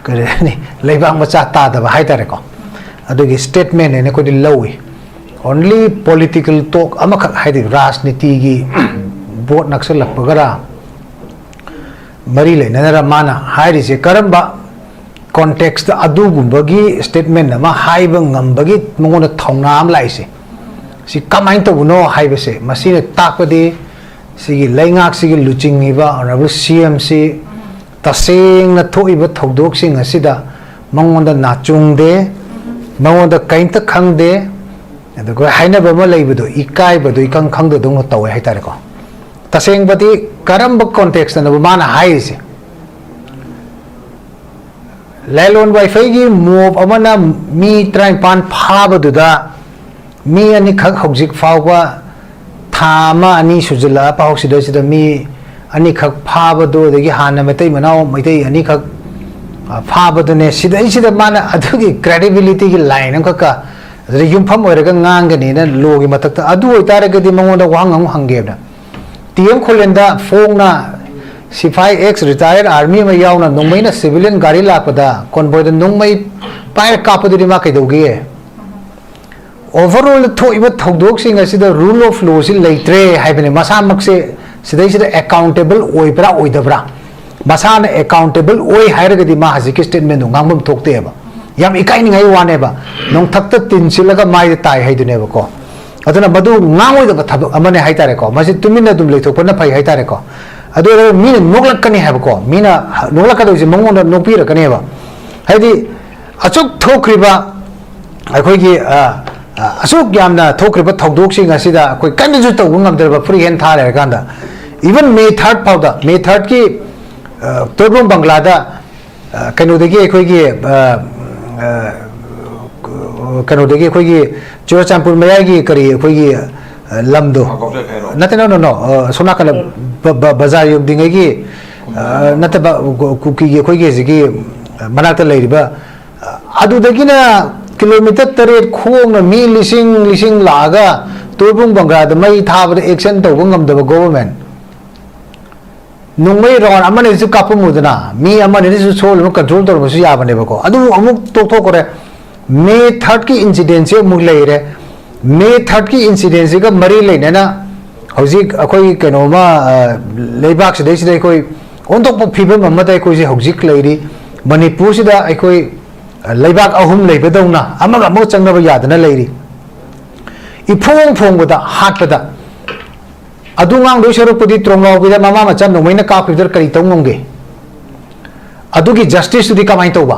ꯀꯔꯤ ꯍꯥꯏꯅꯤ, ꯂꯩꯕꯥꯛ ꯃꯆꯥ ꯇꯥꯗꯕ ꯍꯥꯏꯇꯥꯔꯦꯀꯣ, ꯑꯗꯨꯒꯤ statement ꯍꯥꯏꯅ ꯑꯩꯈꯣꯏꯗꯤ ꯂꯧꯏ꯫ Only political talk ꯑꯃꯈꯛ, ꯍꯥꯏꯗꯤ ꯔꯥꯖꯅꯤꯇꯤꯒꯤ vote ꯅꯛꯁꯜꯂꯛꯄꯒꯔꯥ ꯃꯔꯤ ꯂꯩꯅꯅꯔ ꯃꯥꯅ ꯍꯥꯏꯔꯤꯁꯦ, ꯀꯔꯝꯕ context ꯑꯗꯨꯒꯨꯝꯕꯒꯤ statement ꯑꯃ ꯍꯥꯏꯕ ꯉꯝꯕꯒꯤ ꯃꯉꯣꯟꯗ ꯊꯧꯅꯥ ꯑꯃ ꯂꯥꯛꯏꯁꯦ, ꯁꯤ ꯀꯃꯥꯏꯅ ꯇꯧꯕꯅꯣ ꯍꯥꯏꯕꯁꯦ, ꯃꯁꯤꯅ ꯇꯥꯛꯄꯗꯤ ꯁꯤꯒꯤ ꯂꯩꯉꯥꯛꯁꯤꯒꯤ ꯂꯨꯆꯤꯡꯉꯤꯕ Honourable C M ꯁꯤ ꯇꯁꯦꯡꯅ ꯊꯣꯛꯏꯕ ꯊꯧꯗꯣꯛꯁꯤꯡ ꯑꯁꯤꯗ ꯃꯉꯣꯟꯗ ꯅꯥꯆꯨꯡꯗꯦ, ꯃꯉꯣꯟꯗ ꯀꯔꯤꯝꯇ ꯈꯪꯗꯦ꯫ ꯑꯗꯨꯒ ꯍꯥꯏꯅꯕ ꯑꯃ ꯂꯩꯕꯗꯣ, ꯏꯀꯥꯏꯕꯗꯣ ꯏꯈꯪ ꯈꯪꯗꯗꯧꯅ ꯇꯧꯋꯦ ꯍꯥꯏꯇꯥꯔꯦꯀꯣ꯫ ꯇꯁꯦꯡꯕꯗꯤ ꯀꯔꯝꯕ context ꯅꯣꯕ ꯃꯥꯅ ꯍꯥꯏꯔꯤꯁꯦ? ꯂꯥꯂꯣꯟ ꯋꯥꯏꯐꯩꯒꯤ mob ꯑꯃꯅ ꯃꯤ ꯇꯔꯥꯅꯤꯄꯥꯟ ꯐꯥꯕꯗꯨꯗ, ꯃꯤ ꯑꯅꯤꯈꯛ ꯍꯧꯖꯤꯛ ꯐꯥꯎꯕ, ꯊꯥ ꯑꯃ ꯑꯅꯤ ꯁꯨꯖꯜꯂꯛꯑ ꯐꯥꯎ ꯁꯤꯗꯩꯁꯤꯗ ꯃꯤ ꯑꯅꯤꯈꯛ ꯐꯥꯕꯗꯣ, ꯑꯗꯒꯤ ꯍꯥꯟꯅ ꯃꯩꯇꯩ ꯃꯅꯥꯎ ꯃꯩꯇꯩ ꯑꯅꯤꯈꯛ, ꯑ, ꯐꯥꯕꯗꯨꯅꯦ꯫ ꯁꯤꯗꯩꯁꯤꯗ ꯃꯥꯅ ꯑꯗꯨꯒꯤ credibility ꯒꯤ line ꯑꯃꯈꯛꯀ ꯑꯗꯨꯗ ꯌꯨꯝꯐꯝ ꯑꯣꯏꯔꯒ ꯉꯥꯡꯒꯅꯤꯅ law ꯒꯤ ꯃꯊꯛꯇ, ꯑꯗꯨ ꯑꯣꯏꯇꯥꯔꯒꯗꯤ ꯃꯉꯣꯟꯗ ꯋꯥꯍꯪ ꯑꯃꯨꯛ ꯍꯪꯒꯦꯕꯅ꯫ T M ꯈꯨꯂꯦꯟꯗ ꯐꯣꯡꯅ ꯁꯤꯐꯥꯏ, ex retired army ꯑꯃ ꯌꯥꯎꯅ ꯅꯣꯡꯃꯩꯅ civilian ꯒꯥꯔꯤ ꯂꯥꯛꯄꯗ convoy ꯗ ꯅꯣꯡꯃꯩ ꯄꯥꯏꯔ ꯀꯥꯞꯄꯗꯨꯗꯤ ꯃꯥ ꯀꯩꯗꯧꯒꯦ? Overall ꯊꯣꯛꯏꯕ ꯊꯧꯗꯣꯛꯁꯤꯡ ꯑꯁꯤꯗ rule of law ꯁꯤ ꯂꯩꯇ꯭ꯔꯦ ꯍꯥꯏꯕꯅꯤ꯫ ꯃꯁꯥꯃꯛꯁꯦ ꯁꯤꯗꯩꯁꯤꯗ accountable ꯑꯣꯏꯕ꯭ꯔꯥ ꯑꯣꯏꯗꯕ꯭ꯔꯥ? ꯃꯁꯥꯅ accountable ꯑꯣꯏ ꯍꯥꯏꯔꯒꯗꯤ ꯃꯥ ꯍꯧꯖꯤꯛꯀꯤ statement ꯗꯣ ꯉꯥꯡꯐꯝ ꯊꯣꯛꯇꯦꯕ꯫ ꯌꯥꯝ ꯏꯀꯥꯏꯅꯤꯡꯉꯥꯏ ꯋꯥꯅꯦꯕ꯫ ꯅꯣꯡꯊꯛꯇ ꯇꯤꯟ ꯁꯤꯠꯂꯒ ꯃꯥꯏꯗ ꯇꯥꯏ ꯍꯥꯏꯗꯨꯅꯦꯕꯀꯣ꯫ ꯑꯗꯨꯅ ꯃꯗꯨ ꯉꯥꯡꯉꯣꯏꯗꯕ ꯊꯕꯛ ꯑꯃꯅꯦ ꯍꯥꯏꯇꯥꯔꯦꯀꯣ꯫ ꯃꯁꯤ ꯇꯨꯃꯤꯟꯅ ꯑꯗꯨꯝ ꯂꯩꯊꯣꯛꯄꯅ ꯐꯩ ꯍꯥꯏꯇꯥꯔꯦꯀꯣ꯫ ꯑꯗꯨ ꯑꯣꯏꯔꯒ ꯃꯤꯅ ꯅꯣꯛꯂꯛꯀꯅꯤ ꯍꯥꯏꯕꯀꯣ꯫ ꯃꯤꯅ ꯅꯣꯛꯂꯛꯀꯗꯣꯏꯁꯦ ꯃꯉꯣꯟꯗ ꯅꯣꯛꯄꯤꯔꯛꯀꯅꯦꯕ꯫ ꯍꯥꯏꯗꯤ ꯑꯁꯨꯛ ꯊꯣꯛꯈ꯭ꯔꯤꯕ ꯑꯩꯈꯣꯏꯒꯤ, ꯑ, ꯑ, ꯑꯁꯨꯛ ꯌꯥꯝꯅ ꯊꯣꯛꯈ꯭ꯔꯤꯕ ꯊꯧꯗꯣꯛꯁꯤꯡ ꯑꯁꯤꯗ ꯑꯩꯈꯣꯏ ꯀꯔꯤꯁꯨ ꯇꯧꯕ ꯉꯝꯗ꯭ꯔꯕ free hand ꯊꯥ ꯂꯩꯔꯀꯥꯟꯗ, even May third ꯐꯥꯎꯗ, May third ꯀꯤ, ꯑ, ꯇꯣꯏꯕ꯭ꯔꯣꯡ ꯕꯪꯒ꯭ꯂꯥꯗ, ꯑ, ꯀꯩꯅꯣꯗꯒꯤ ꯑꯩꯈꯣꯏꯒꯤ, ꯑ, ꯑ, ꯀꯩꯅꯣꯗꯒꯤ ꯑꯩꯈꯣꯏꯒꯤ ꯆꯨꯔꯆꯥꯟꯄꯨꯔ ꯃꯌꯥꯏꯒꯤ ꯀꯔꯤ ꯑꯩꯈꯣꯏꯒꯤ, ꯑ, ꯂꯝꯗꯣ? ꯀꯥꯡꯄꯣꯛꯄꯤ ꯈꯥꯏꯔꯣ? ꯅꯠꯇꯦ, no, no, no, ꯑ, ꯁꯣꯝ ꯅꯥꯀꯟꯗ ꯕ-, ꯕ-, ꯕꯖꯥꯔ ꯌꯧꯗ꯭ꯔꯤꯉꯩꯒꯤ, ꯑ, ꯅꯠꯇꯕ, ꯀꯨ-, ꯀꯨꯀꯤꯒꯤ ꯑꯩꯈꯣꯏꯒꯤ ꯍꯧꯖꯤꯛꯀꯤ ꯃꯅꯥꯛꯇ ꯂꯩꯔꯤꯕ, ꯑꯗꯨꯗꯒꯤꯅ kilometre ꯇꯔꯦꯠ ꯈꯣꯡꯅ ꯃꯤ ꯂꯤꯁꯤꯡ ꯂꯤꯁꯤꯡ ꯂꯥꯛꯑꯒ ꯇꯣꯏꯕꯨꯡ ꯕꯪꯒ꯭ꯂꯥꯗ ꯃꯩ ꯊꯥꯕꯗ action ꯇꯧꯕ ꯉꯝꯗꯕ government꯫ ꯅꯣꯡꯃꯩ ꯔꯥꯎꯟ ꯑꯃꯅꯤꯁꯨ ꯀꯥꯞꯄꯝꯃꯨꯗꯅ, ꯃꯤ ꯑꯃꯅꯤꯁꯨ ꯁꯣꯜꯂꯒ ꯀꯟꯇ꯭ꯔꯣꯜ ꯇꯧꯔꯝꯕꯁꯨ ꯌꯥꯕꯅꯦꯕꯀꯣ꯫ ꯑꯗꯨ ꯑꯃꯨꯛ ꯇꯣꯛꯊꯣꯛꯈ꯭ꯔꯦ꯫ ꯃꯦ ꯊꯥꯔꯠꯀꯤ ꯏꯟꯁꯤꯗꯦꯟꯁꯦ ꯑꯃꯨꯛ ꯂꯩꯔꯦ꯫ ꯃꯦ ꯊꯥꯔꯠꯀꯤ ꯏꯟꯁꯤꯗꯦꯟꯁꯤꯒ ꯃꯔꯤ ꯂꯩꯅꯅ ꯍꯧꯖꯤꯛ ꯑꯩꯈꯣꯏ ꯀꯩꯅꯣꯝꯃ, ꯑ, ꯂꯩꯕꯥꯛꯁꯤꯗꯩꯁꯤꯗ ꯑꯩꯈꯣꯏ ꯑꯣꯟꯊꯣꯛꯄ ꯐꯤꯕꯝ ꯑꯃꯗ ꯑꯩꯈꯣꯏꯁꯦ ꯍꯧꯖꯤꯛ ꯂꯩꯔꯤ꯫ ꯃꯅꯤꯄꯨꯔꯁꯤꯗ ꯑꯩꯈꯣꯏ ꯂꯩꯕꯥꯛ ꯑꯍꯨꯝ ꯂꯩꯕꯗꯧꯅ ꯑꯃꯒ ꯑꯃꯒ ꯆꯪꯅꯕ ꯌꯥꯗꯅ ꯂꯩꯔꯤ꯫ ꯏꯐꯣꯡ ꯐꯣꯡꯕꯗ ꯍꯥꯠꯄꯗ, ꯑꯗꯨ ꯉꯥꯡꯗꯣꯏ ꯁꯔꯨꯛꯄꯨꯗꯤ ꯇ꯭ꯔꯣꯡꯂꯥꯎꯕꯤꯗ ꯃꯃꯥ ꯃꯆꯥ ꯅꯣꯡꯃꯩꯅ ꯀꯥꯞꯈꯤꯕꯗ ꯀꯔꯤ ꯇꯧ ꯉꯝꯒꯦ? ꯑꯗꯨꯒꯤ ꯖꯁꯇꯤꯁꯇꯨꯗꯤ ꯀꯃꯥꯏꯅ ꯇꯧꯕ?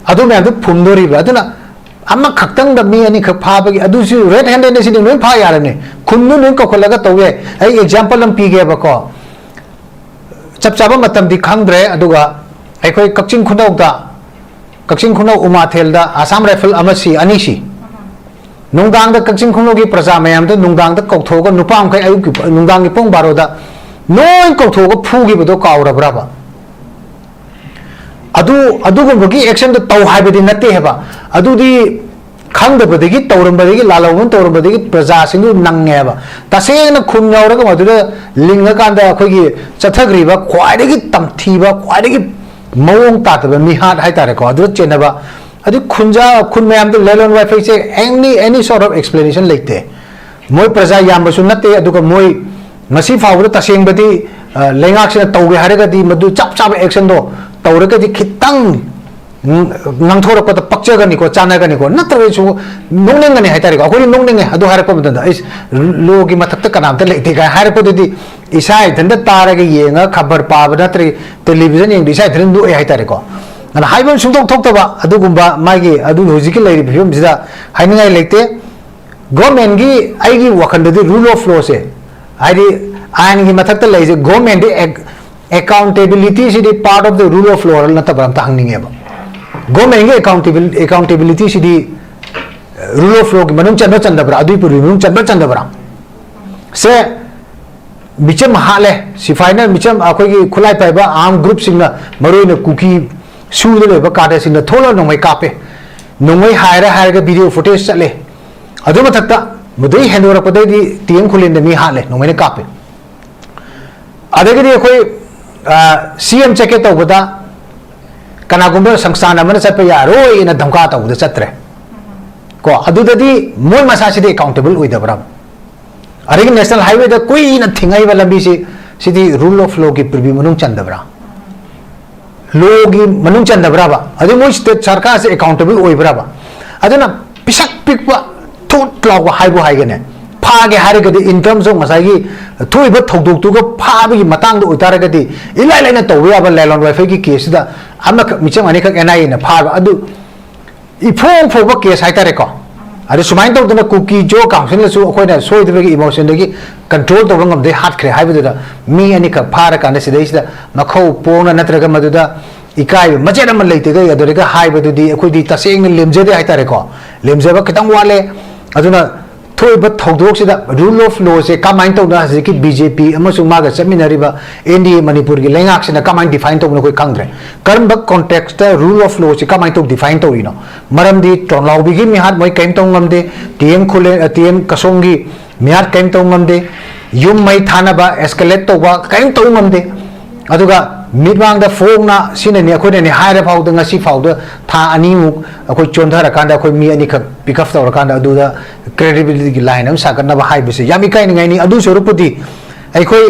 ꯑꯗꯨ ꯃꯌꯥꯝꯗꯨ ꯐꯨꯝꯗꯣꯔꯤꯕ꯭ꯔꯥ? ꯑꯗꯨꯅ ꯑꯃꯈꯛꯇꯪꯗ ꯃꯤ ꯑꯅꯤꯈꯛ ꯐꯥꯕꯒꯤ, ꯑꯗꯨꯁꯨ ꯔꯦꯗ ꯍꯦꯟꯗꯦꯗꯅ ꯁꯤꯗꯤ ꯂꯣꯏ ꯐꯥ ꯌꯥꯔꯅꯤ꯫ ꯈꯨꯟꯗꯨ ꯂꯣꯏ ꯀꯧꯈꯠꯂꯒ ꯇꯧ ꯌꯥꯏ꯫ ꯑꯩ ꯑꯦꯛꯖꯥꯝꯄꯜ ꯑꯃ ꯄꯤꯒꯦꯕꯀꯣ꯫ ꯆꯞ ꯆꯥꯕ ꯃꯇꯝꯗꯤ ꯈꯪꯗ꯭ꯔꯦ꯫ ꯑꯗꯨꯒ ꯑꯩꯈꯣꯏ ꯀꯛꯆꯤꯡ ꯈꯨꯅꯧꯗ, ꯀꯛꯆꯤꯡ ꯈꯨꯅꯧ ꯎꯃꯥꯊꯦꯜꯗ ꯑꯁꯥꯝ ꯔꯥꯏꯐꯜ ꯑꯃ ꯁꯤ, ꯑꯅꯤ ꯁꯤ꯫ ꯅꯨꯡꯗꯥꯡꯗ ꯀꯛꯆꯤꯡ ꯈꯨꯅꯧꯒꯤ ꯄ꯭ꯔꯖꯥ ꯃꯌꯥꯝꯗꯣ ꯅꯨꯡꯗꯥꯡꯗ ꯀꯧꯊꯣꯛꯑꯒ, ꯅꯨꯄꯥ ꯃꯈꯩ ꯑꯌꯨꯛꯀꯤ ꯄ-, ꯅꯨꯡꯗꯥꯡꯒꯤ ꯄꯨꯡ ꯕꯥꯔꯣꯗ ꯂꯣꯏ ꯀꯧꯊꯣꯛꯑꯒ ꯐꯨꯈꯤꯕꯗꯣ ꯀꯥꯎꯔꯕ꯭ꯔꯕ? ꯑꯗꯨ, ꯑꯗꯨꯒꯨꯝꯕꯒꯤ ꯑꯦꯛꯁꯟꯗꯣ ꯇꯧ ꯍꯥꯏꯕꯗꯤ ꯅꯠꯇꯦ ꯍꯥꯏꯕ꯫ ꯑꯗꯨꯗꯤ ꯈꯪꯗꯕꯗꯒꯤ ꯇꯧꯔꯝꯕꯗꯒꯤ, ꯂꯥꯜꯍꯧꯕꯅ ꯇꯧꯔꯝꯕꯗꯒꯤ ꯄ꯭ꯔꯖꯥꯁꯤꯡꯗꯨ ꯅꯪꯉꯦꯕ꯫ ꯇꯁꯦꯡꯅ ꯈꯨꯟ ꯌꯧꯔꯒ ꯃꯗꯨꯗ ꯂꯤꯡꯉꯀꯥꯟꯗ ꯑꯩꯈꯣꯏꯒꯤ ꯆꯠꯊꯈ꯭ꯔꯤꯕ ꯈ꯭ꯋꯥꯏꯗꯒꯤ ꯇꯝꯊꯤꯕ, ꯈ꯭ꯋꯥꯏꯗꯒꯤ ꯃꯑꯣꯡ ꯇꯥꯗꯕ ꯃꯤꯍꯥꯠ ꯍꯥꯏꯇꯥꯔꯦꯀꯣ, ꯑꯗꯨꯗ ꯆꯦꯟꯅꯕ꯫ ꯑꯗꯨ ꯈꯨꯟꯖꯥ-, ꯈꯨꯟ ꯃꯌꯥꯝꯗ ꯂꯦꯂꯣꯟ ꯋꯥꯏꯐꯩꯁꯦ any, any sort of explanation ꯂꯩꯇꯦ꯫ ꯃꯣꯏ ꯄ꯭ꯔꯖꯥ ꯌꯥꯝꯕꯁꯨ ꯅꯠꯇꯦ, ꯑꯗꯨꯒ ꯃꯣꯏ ꯉꯁꯤ ꯐꯥꯎꯕꯗ ꯇꯁꯦꯡꯕꯗꯤ, ꯑ, ꯂꯩꯉꯥꯛꯁꯤꯅ ꯇꯧꯒꯦ ꯍꯥꯏꯔꯒꯗꯤ ꯃꯗꯨ ꯆꯞ ꯆꯥꯕ ꯑꯦꯛꯁꯟꯗꯣ ꯇꯧꯔꯒꯗꯤ ꯈꯤꯇꯪ, ꯎꯝ, ꯉꯥꯡꯊꯣꯔꯛꯄꯗ ꯄꯛꯆꯒꯅꯤꯀꯣ, ꯆꯥꯟꯅꯒꯅꯤꯀꯣ, ꯅꯠꯇ꯭ꯔꯒꯁꯨ ꯅꯣꯛꯅꯤꯡꯒꯅꯤ ꯍꯥꯏꯇꯥꯔꯦꯀꯣ꯫ ꯑꯩꯈꯣꯏꯗꯤ ꯅꯣꯛꯅꯤꯡꯉꯦ ꯑꯗꯨ ꯍꯥꯏꯔꯛꯄ ꯃꯇꯝꯗ, "ꯑꯩꯁ, ꯂꯣꯒꯤ ꯃꯊꯛꯇ ꯀꯅꯥꯝꯇ ꯂꯩꯇꯦ" ꯀꯥꯏꯅ ꯍꯥꯏꯔꯛꯄꯗꯨꯗꯤ ꯏꯁꯥ ꯏꯊꯟꯇ ꯇꯥꯔꯒ ꯌꯦꯡꯉꯒ ꯈꯕꯔ ꯄꯥꯕ ꯅꯠꯇ꯭ꯔꯒ ꯇꯦꯂꯤꯚꯤꯖꯟ ꯌꯦꯡꯕꯗ ꯏꯁꯥ ꯏꯊꯟꯇ ꯅꯣꯛꯑꯦ ꯍꯥꯏꯇꯥꯔꯦꯀꯣ꯫ ꯑꯗꯨꯅ ꯍꯥꯏꯕ ꯑꯃ ꯁꯨꯡꯊꯣꯛ ꯊꯣꯛꯇꯕ ꯑꯗꯨꯒꯨꯝꯕ ꯃꯥꯒꯤ, ꯑꯗꯨ ꯍꯧꯖꯤꯛꯀꯤ ꯂꯩꯔꯤꯕ ꯐꯤꯕꯝꯁꯤꯗ ꯍꯥꯏꯅꯤꯡꯉꯥꯏ ꯂꯩꯇꯦ꯫ ꯒꯣꯔꯃꯦꯟꯒꯤ, ꯑꯩꯒꯤ ꯋꯥꯈꯜꯗꯗꯤ rule of lawꯁꯦ, ꯍꯥꯏꯗꯤ ꯑꯥꯏꯟꯒꯤ ꯃꯊꯛꯇ ꯂꯩꯔꯤꯁꯦ, ꯒꯣꯔꯃꯦꯟꯗꯤ ꯑꯦꯛ-, accountabilityꯁꯤꯗꯤ part of the rule of law ꯅꯠꯇꯕ꯭ꯔꯥ ꯑꯝꯇ ꯍꯪꯅꯤꯡꯉꯦꯕ꯫ ꯒꯣꯔꯃꯦꯟꯒꯤ ꯑꯦꯀꯥꯎꯟꯇꯦꯕꯤꯂꯤ-, accountabilityꯁꯤꯗꯤ, ꯑ, rule of lawꯒꯤ ꯃꯅꯨꯡ ꯆꯟꯕ꯭ꯔꯥ ꯆꯟꯗꯕ꯭ꯔꯥ, ꯑꯗꯨꯒꯤ ꯄꯨꯔꯕꯤ ꯃꯅꯨꯡ ꯆꯟꯕ꯭ꯔꯥ ꯆꯟꯗꯕ꯭ꯔꯥ? ꯁꯦ, ꯃꯤꯆꯝ ꯍꯥꯠꯂꯦ, ꯁꯤꯐꯥꯏꯅ ꯃꯤꯆꯝ, ꯑꯩꯈꯣꯏꯒꯤ ꯈꯨꯠꯂꯥꯏ ꯄꯥꯏꯕ armed groupꯁꯤꯡꯅ, ꯃꯔꯨꯑꯣꯏꯅ ꯀꯨꯀꯤ ꯁꯨꯗ ꯂꯩꯕ ꯀꯥꯗꯔꯁꯤꯡꯅ ꯊꯣꯛꯂꯒ ꯅꯣꯡꯃꯩ ꯀꯥꯞꯄꯦ꯫ ꯅꯣꯡꯃꯩ ꯍꯥꯏꯔ ꯍꯥꯏꯔꯒ video footage ꯆꯠꯂꯦ꯫ ꯑꯗꯨ ꯃꯊꯛꯇ ꯃꯗꯨꯗꯩ ꯍꯦꯟꯗꯣꯔꯛꯄꯗꯩꯗꯤ ꯇꯤ ꯑꯦꯝ ꯈꯨꯂꯦꯟꯗ ꯃꯤ ꯍꯥꯠꯂꯦ, ꯅꯣꯡꯃꯩꯅ ꯀꯥꯞꯄꯦ꯫ ꯑꯗꯒꯤꯗꯤ ꯑꯩꯈꯣꯏ ꯁꯤ ꯑꯦꯝ ꯆꯠꯀꯦ ꯇꯧꯕꯗ ꯀꯅꯥꯒꯨꯝꯕ ꯁꯪꯁꯊꯥꯟ ꯑꯃꯅ ꯆꯠꯄ ꯌꯥꯔꯣꯏꯅ ꯙꯝꯀꯥ ꯇꯧꯕꯗ ꯆꯠꯇ꯭ꯔꯦ꯫ ꯀꯣ, ꯑꯗꯨꯗꯗꯤ ꯃꯣꯏ ꯃꯁꯥꯁꯤꯗꯤ ꯑꯦꯀꯥꯎꯟꯇꯦꯕꯜ ꯑꯣꯏꯗꯕ꯭ꯔꯥ? ꯑꯗꯒꯤ ꯅꯦꯁꯅꯦꯜ ꯍꯥꯏꯋꯦꯗ ꯀꯨꯏꯅ ꯊꯤꯡꯉꯛꯏꯕ ꯂꯝꯕꯤꯁꯤ, ꯁꯤꯗꯤ ꯔꯨꯜ ꯑꯣꯐ ꯂꯣꯒꯤ ꯄ꯭ꯔꯤꯚ꯭ꯌꯨ ꯃꯅꯨꯡ ꯆꯟꯗꯕ꯭ꯔꯥ? ꯂꯣꯒꯤ ꯃꯅꯨꯡ ꯆꯟꯗꯕ꯭ꯔꯕ? ꯑꯗꯨ ꯃꯣꯏ ꯁ꯭ꯇꯦꯠ ꯁꯔꯀꯥꯔꯁꯦ ꯑꯦꯀꯥꯎꯟꯇꯦꯕꯜ ꯑꯣꯏꯕ꯭ꯔꯕ? ꯑꯗꯨꯅ ꯄꯤꯁꯛ ꯄꯤꯛꯄ ꯊꯣꯠ ꯂꯥꯎꯕ ꯍꯥꯏꯕꯨ ꯍꯥꯏꯒꯅꯦ, ꯐꯥꯒꯦ ꯍꯥꯏꯔꯒꯗꯤ in terms of ꯉꯁꯥꯏꯒꯤ ꯊꯣꯛꯏꯕ ꯊꯧꯗꯣꯛꯇꯨꯒ ꯐꯥꯕꯒꯤ ꯃꯇꯥꯡꯗ ꯑꯣꯏꯇꯥꯔꯒꯗꯤ ꯏꯂꯥꯏ ꯂꯥꯏꯅ ꯇꯧꯕ ꯌꯥꯕ ꯂꯦꯂꯣꯟ ꯋꯥꯏꯐꯩꯒꯤ ꯀꯦꯁꯁꯤꯗ ꯑꯃꯈꯛ, ꯃꯤꯆꯪ ꯑꯅꯤꯈꯛ ꯑꯦꯟ ꯑꯥꯏ ꯑꯦꯅ ꯐꯥꯕ ꯑꯗꯨ ꯏꯐꯣꯡ ꯐꯣꯡꯕ ꯀꯦꯁ ꯍꯥꯏꯇꯥꯔꯦꯀꯣ꯫ ꯑꯗꯨ ꯁꯨꯃꯥꯏꯅ ꯇꯧꯗꯅ ꯀꯨꯀꯤ ꯖꯣ ꯀꯥꯎꯟꯁꯤꯜꯅꯁꯨ ꯑꯩꯈꯣꯏꯅ ꯁꯣꯏꯗꯕꯒꯤ ꯏꯃꯣꯁꯟꯗꯒꯤ ꯀꯟꯇ꯭ꯔꯣꯜ ꯇꯧꯕ ꯉꯝꯗꯦ, ꯍꯥꯠꯈ꯭ꯔꯦ ꯍꯥꯏꯕꯗꯨꯗ ꯃꯤ ꯑꯅꯤꯈꯛ ꯐꯥꯔꯀꯥꯟꯗ ꯁꯤꯗꯩꯁꯤꯗ ꯃꯈꯧ ꯄꯣꯡꯅ ꯅꯠꯇ꯭ꯔꯒ ꯃꯗꯨꯗ ꯏꯀꯥꯏꯕ ꯃꯆꯦꯠ ꯑꯃ ꯂꯩꯇꯒꯩ ꯑꯗꯨꯗꯒ ꯍꯥꯏꯕꯗꯨꯗꯤ ꯑꯩꯈꯣꯏꯗꯤ ꯇꯁꯦꯡꯅ ꯂꯦꯝꯖꯗꯦ ꯍꯥꯏꯇꯥꯔꯦꯀꯣ꯫ ꯂꯦꯝꯖꯕ ꯈꯤꯇꯪ ꯋꯥꯠꯂꯦ꯫ ꯑꯗꯨꯅ ꯊꯣꯛꯏꯕ ꯊꯧꯗꯣꯛꯁꯤꯗ ꯔꯨꯜ ꯑꯣꯐ ꯂꯣꯁꯦ ꯀꯃꯥꯏꯅ ꯇꯧꯗꯅ ꯍꯧꯖꯤꯛꯀꯤ ꯕꯤ ꯖꯦ ꯄꯤ ꯑꯃꯁꯨꯡ ꯃꯥꯒ ꯆꯠꯃꯤꯟꯅꯔꯤꯕ ꯑꯦꯟ ꯗꯤ ꯑꯦ ꯃꯅꯤꯄꯨꯔꯒꯤ ꯂꯩꯉꯥꯛꯁꯤꯅ ꯀꯃꯥꯏꯅ ꯗꯤꯐꯥꯏꯟ ꯇꯧꯕꯅꯣ ꯑꯩꯈꯣꯏ ꯈꯪꯗ꯭ꯔꯦ꯫ ꯀꯔꯝꯕ ꯀꯣꯟꯇꯦꯛꯁꯇ ꯔꯨꯜ ꯑꯣꯐ ꯂꯣꯁꯦ ꯀꯃꯥꯏꯅ ꯇꯧ ꯗꯤꯐꯥꯏꯟ ꯇꯧꯔꯤꯅꯣ? ꯃꯔꯝꯗꯤ ꯇꯣꯟꯂꯥꯎꯕꯤꯒꯤ ꯃꯤꯍꯥꯠ ꯃꯣꯏ ꯀꯔꯤꯝ ꯇꯧ ꯉꯝꯗꯦ, ꯇꯤ ꯑꯦꯝ ꯈꯨꯂꯦ-, ꯇꯤ ꯑꯦꯝ ꯀꯁꯣꯡꯒꯤ ꯃꯤꯍꯥꯠ ꯀꯔꯤꯝ ꯇꯧ ꯉꯝꯗꯦ, ꯌꯨꯝ ꯃꯩ ꯊꯥꯅꯕ, ꯑꯦꯁꯀꯦꯂꯦꯠ ꯇꯧꯕ ꯀꯔꯤꯝ ꯇꯧ ꯉꯝꯗꯦ꯫ ꯑꯗꯨꯒ ꯃꯤꯠꯃꯥꯡꯗ ꯐꯣꯡꯅ ꯁꯤꯅꯅꯤ ꯑꯩꯈꯣꯏꯅꯅꯤ ꯍꯥꯏꯔ ꯐꯥꯎꯗ ꯉꯁꯤ ꯐꯥꯎꯗ ꯊꯥ ꯑꯅꯤꯃꯨꯛ ꯑꯩꯈꯣꯏ ꯆꯣꯟꯊꯔꯀꯥꯟꯗ ꯑꯩꯈꯣꯏ ꯃꯤ ꯑꯅꯤꯈꯛ ꯄꯤꯛ ꯑꯞ ꯇꯧꯔꯀꯥꯟꯗ ꯑꯗꯨꯗ ꯀ꯭ꯔꯦꯗꯤꯕꯤꯂꯤꯇꯤꯒꯤ ꯂꯥꯏꯟ ꯑꯃ ꯁꯥꯒꯠꯅꯕ ꯍꯥꯏꯕꯁꯦ ꯌꯥꯝ ꯏꯀꯥꯏꯅꯤꯡꯉꯥꯏꯅꯤ꯫ ꯑꯗꯨ ꯁꯔꯨꯛꯄꯨꯗꯤ ꯑꯩꯈꯣꯏ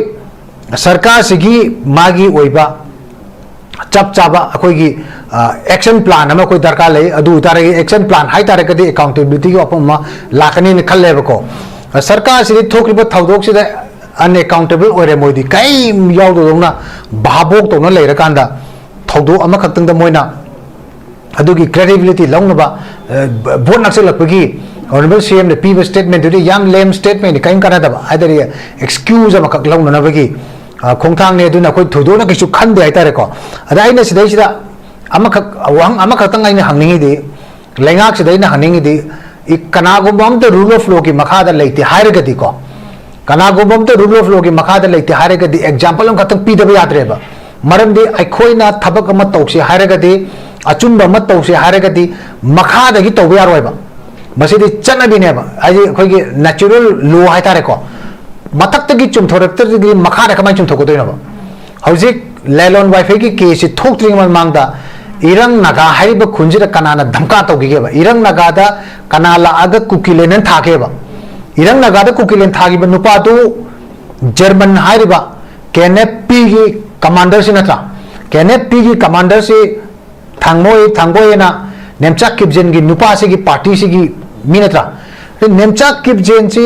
ꯁꯔꯀꯥꯔꯁꯤꯒꯤ ꯃꯥꯒꯤ ꯑꯣꯏꯕ ꯆꯞ ꯆꯥꯕ ꯑꯩꯈꯣꯏꯒꯤ ꯑꯦꯛꯁꯟ ꯄ꯭ꯂꯥꯟ ꯑꯃ ꯑꯩꯈꯣꯏ ꯗꯔꯀꯥꯔ ꯂꯩ꯫ ꯑꯗꯨ ꯑꯣꯏꯇꯥꯔꯒꯗꯤ ꯑꯦꯛꯁꯟ ꯄ꯭ꯂꯥꯟ ꯍꯥꯏꯇꯥꯔꯒꯗꯤ ꯑꯦꯀꯥꯎꯟꯇꯦꯕꯤꯂꯤꯇꯤꯒꯤ ꯋꯥꯐꯝ ꯑꯃ ꯂꯥꯛꯀꯅꯤꯅ ꯈꯜꯂꯦꯕꯀꯣ꯫ ꯁꯔꯀꯥꯔꯁꯤꯗꯤ ꯊꯣꯛꯈ꯭ꯔꯤꯕ ꯊꯧꯗꯣꯛꯁꯤꯗ ꯑꯟꯑꯦꯀꯥꯎꯟꯇꯦꯕꯜ ꯑꯣꯏꯔꯦ, ꯃꯣꯏꯗꯤ ꯀꯔꯤꯝ ꯌꯥꯎꯗꯗꯧꯅ ꯚꯥꯕꯣꯛ ꯇꯧꯅ ꯂꯩꯔꯀꯥꯟꯗ ꯊꯧꯗꯣꯛ ꯑꯃꯈꯛꯇꯪꯗ ꯃꯣꯏꯅ ꯑꯗꯨꯒꯤ ꯀ꯭ꯔꯦꯗꯤꯕꯤꯂꯤꯇꯤ ꯂꯧꯅꯕ, ꯑ, ꯚꯣꯠ ꯅꯛꯁꯜꯂꯛꯄꯒꯤ ꯑꯣꯅꯔꯦꯕꯜ ꯁꯤ ꯑꯦꯝꯅ ꯄꯤꯕ ꯁ꯭ꯇꯦꯠꯃꯦꯟꯗꯨꯗꯤ ꯌꯥꯝ ꯂꯦꯝ ꯁ꯭ꯇꯦꯠꯃꯦꯟꯅꯤ, ꯀꯔꯤꯝ ꯀꯥꯟꯅꯗꯕ ꯍꯥꯏꯇꯥꯔꯦ, ꯑꯦꯛꯁꯀ꯭ꯌꯨꯖ ꯑꯃꯈꯛ ꯂꯧꯅꯅꯕꯒꯤ, ꯑ, ꯈꯣꯡꯊꯥꯡꯅꯤ꯫ ꯑꯗꯨꯅ ꯑꯩꯈꯣꯏ ꯊꯣꯏꯗꯣꯛꯅ ꯀꯩꯁꯨ ꯈꯟꯗꯦ ꯍꯥꯏꯇꯥꯔꯦꯀꯣ꯫ ꯑꯗ ꯑꯩꯅ ꯁꯤꯗꯩꯁꯤꯗ ꯑꯃꯈꯛ, ꯋꯥꯍꯪ ꯑꯃꯈꯛꯇꯪ ꯑꯩꯅ ꯍꯪꯅꯤꯡꯉꯤꯗꯤ, ꯂꯩꯉꯥꯛꯁꯤꯗ ꯑꯩꯅ ꯍꯪꯅꯤꯡꯉꯤꯗꯤ, ꯏ-, ꯀꯅꯥꯒꯨꯝꯕ ꯑꯝꯇ ꯔꯨꯜ ꯑꯣꯐ ꯂꯣꯒꯤ ꯃꯈꯥꯗ ꯂꯩꯇꯦ ꯍꯥꯏꯔꯒꯗꯤꯀꯣ, ꯀꯅꯥꯒꯨꯝꯕ ꯑꯝꯇ ꯔꯨꯜ ꯑꯣꯐ ꯂꯣꯒꯤ ꯃꯈꯥꯗ ꯂꯩꯇꯦ ꯍꯥꯏꯔꯒꯗꯤ ꯑꯦꯛꯖꯥꯝꯄꯜ ꯑꯃꯈꯛꯇꯪ ꯄꯤꯗꯕ ꯌꯥꯗ꯭ꯔꯦꯕ꯫ ꯃꯔꯝꯗꯤ ꯑꯩꯈꯣꯏꯅ ꯊꯕꯛ ꯑꯃ ꯇꯧꯁꯦ ꯍꯥꯏꯔꯒꯗꯤ, ꯑꯆꯨꯝꯕ ꯑꯃ ꯇꯧꯁꯦ ꯍꯥꯏꯔꯒꯗꯤ ꯃꯈꯥꯗꯒꯤ ꯇꯧꯕ ꯌꯥꯔꯣꯏꯕ꯫ ꯃꯁꯤꯗꯤ ꯆꯠꯅꯕꯤꯅꯦꯕ, ꯍꯥꯏꯗꯤ ꯑꯩꯈꯣꯏꯒꯤ ꯅꯦꯆꯔꯦꯜ ꯂꯣ ꯍꯥꯏꯇꯥꯔꯦꯀꯣ꯫ ꯃꯊꯛꯇꯒꯤ ꯆꯨꯝꯊꯣꯔꯛꯇ꯭ꯔꯗꯤ ꯃꯈꯥꯗ ꯀꯃꯥꯏꯅ ꯆꯨꯝꯊꯣꯛꯀꯗꯣꯏꯅꯣꯕ? ꯍꯧꯖꯤꯛ ꯂꯦꯂꯣꯟ ꯋꯥꯏꯐꯩꯒꯤ ꯀꯦꯁꯁꯤ ꯊꯣꯛꯇ꯭ꯔꯤꯉꯩ ꯃꯃꯥꯡꯗ ꯏꯔꯪ ꯅꯥꯒꯥ ꯍꯥꯏꯔꯤꯕ ꯈꯨꯟꯁꯤꯗ ꯀꯅꯥꯅ ꯙꯝꯀꯥ ꯇꯧꯈꯤꯒꯦꯕ? ꯏꯔꯪ ꯅꯥꯒꯥꯗ ꯀꯅꯥ ꯂꯥꯛꯑꯒ ꯀꯨꯀꯤꯂꯦꯟ ꯊꯥꯒꯦꯕ? ꯏꯔꯪ ꯅꯥꯒꯥꯗ ꯀꯨꯀꯤꯂꯦꯟ ꯊꯥꯈꯤꯕ ꯅꯨꯄꯥꯗꯨ ꯖꯔꯃꯟ ꯍꯥꯏꯔꯤꯕ ꯀꯦ ꯑꯦꯟ ꯑꯦꯐ ꯄꯤꯒꯤ ꯀꯃꯥꯟꯗꯔꯁꯤ ꯅꯠꯇ꯭ꯔꯥ? ꯀꯦ ꯑꯦꯟ ꯑꯦꯐ ꯄꯤꯒꯤ ꯀꯃꯥꯟꯗꯔꯁꯤ ꯊꯥꯡꯃꯣꯏ ꯊꯥꯡꯒꯣꯏꯅ ꯅꯦꯝꯆꯥ ꯀꯤꯞꯖꯦꯟꯒꯤ ꯅꯨꯄꯥꯁꯤꯒꯤ ꯄꯥꯔꯇꯤꯁꯤꯒꯤ ꯃꯤ ꯅꯠꯇ꯭ꯔꯥ? ꯅꯦꯝꯆꯥ ꯀꯤꯞꯖꯦꯟꯁꯤ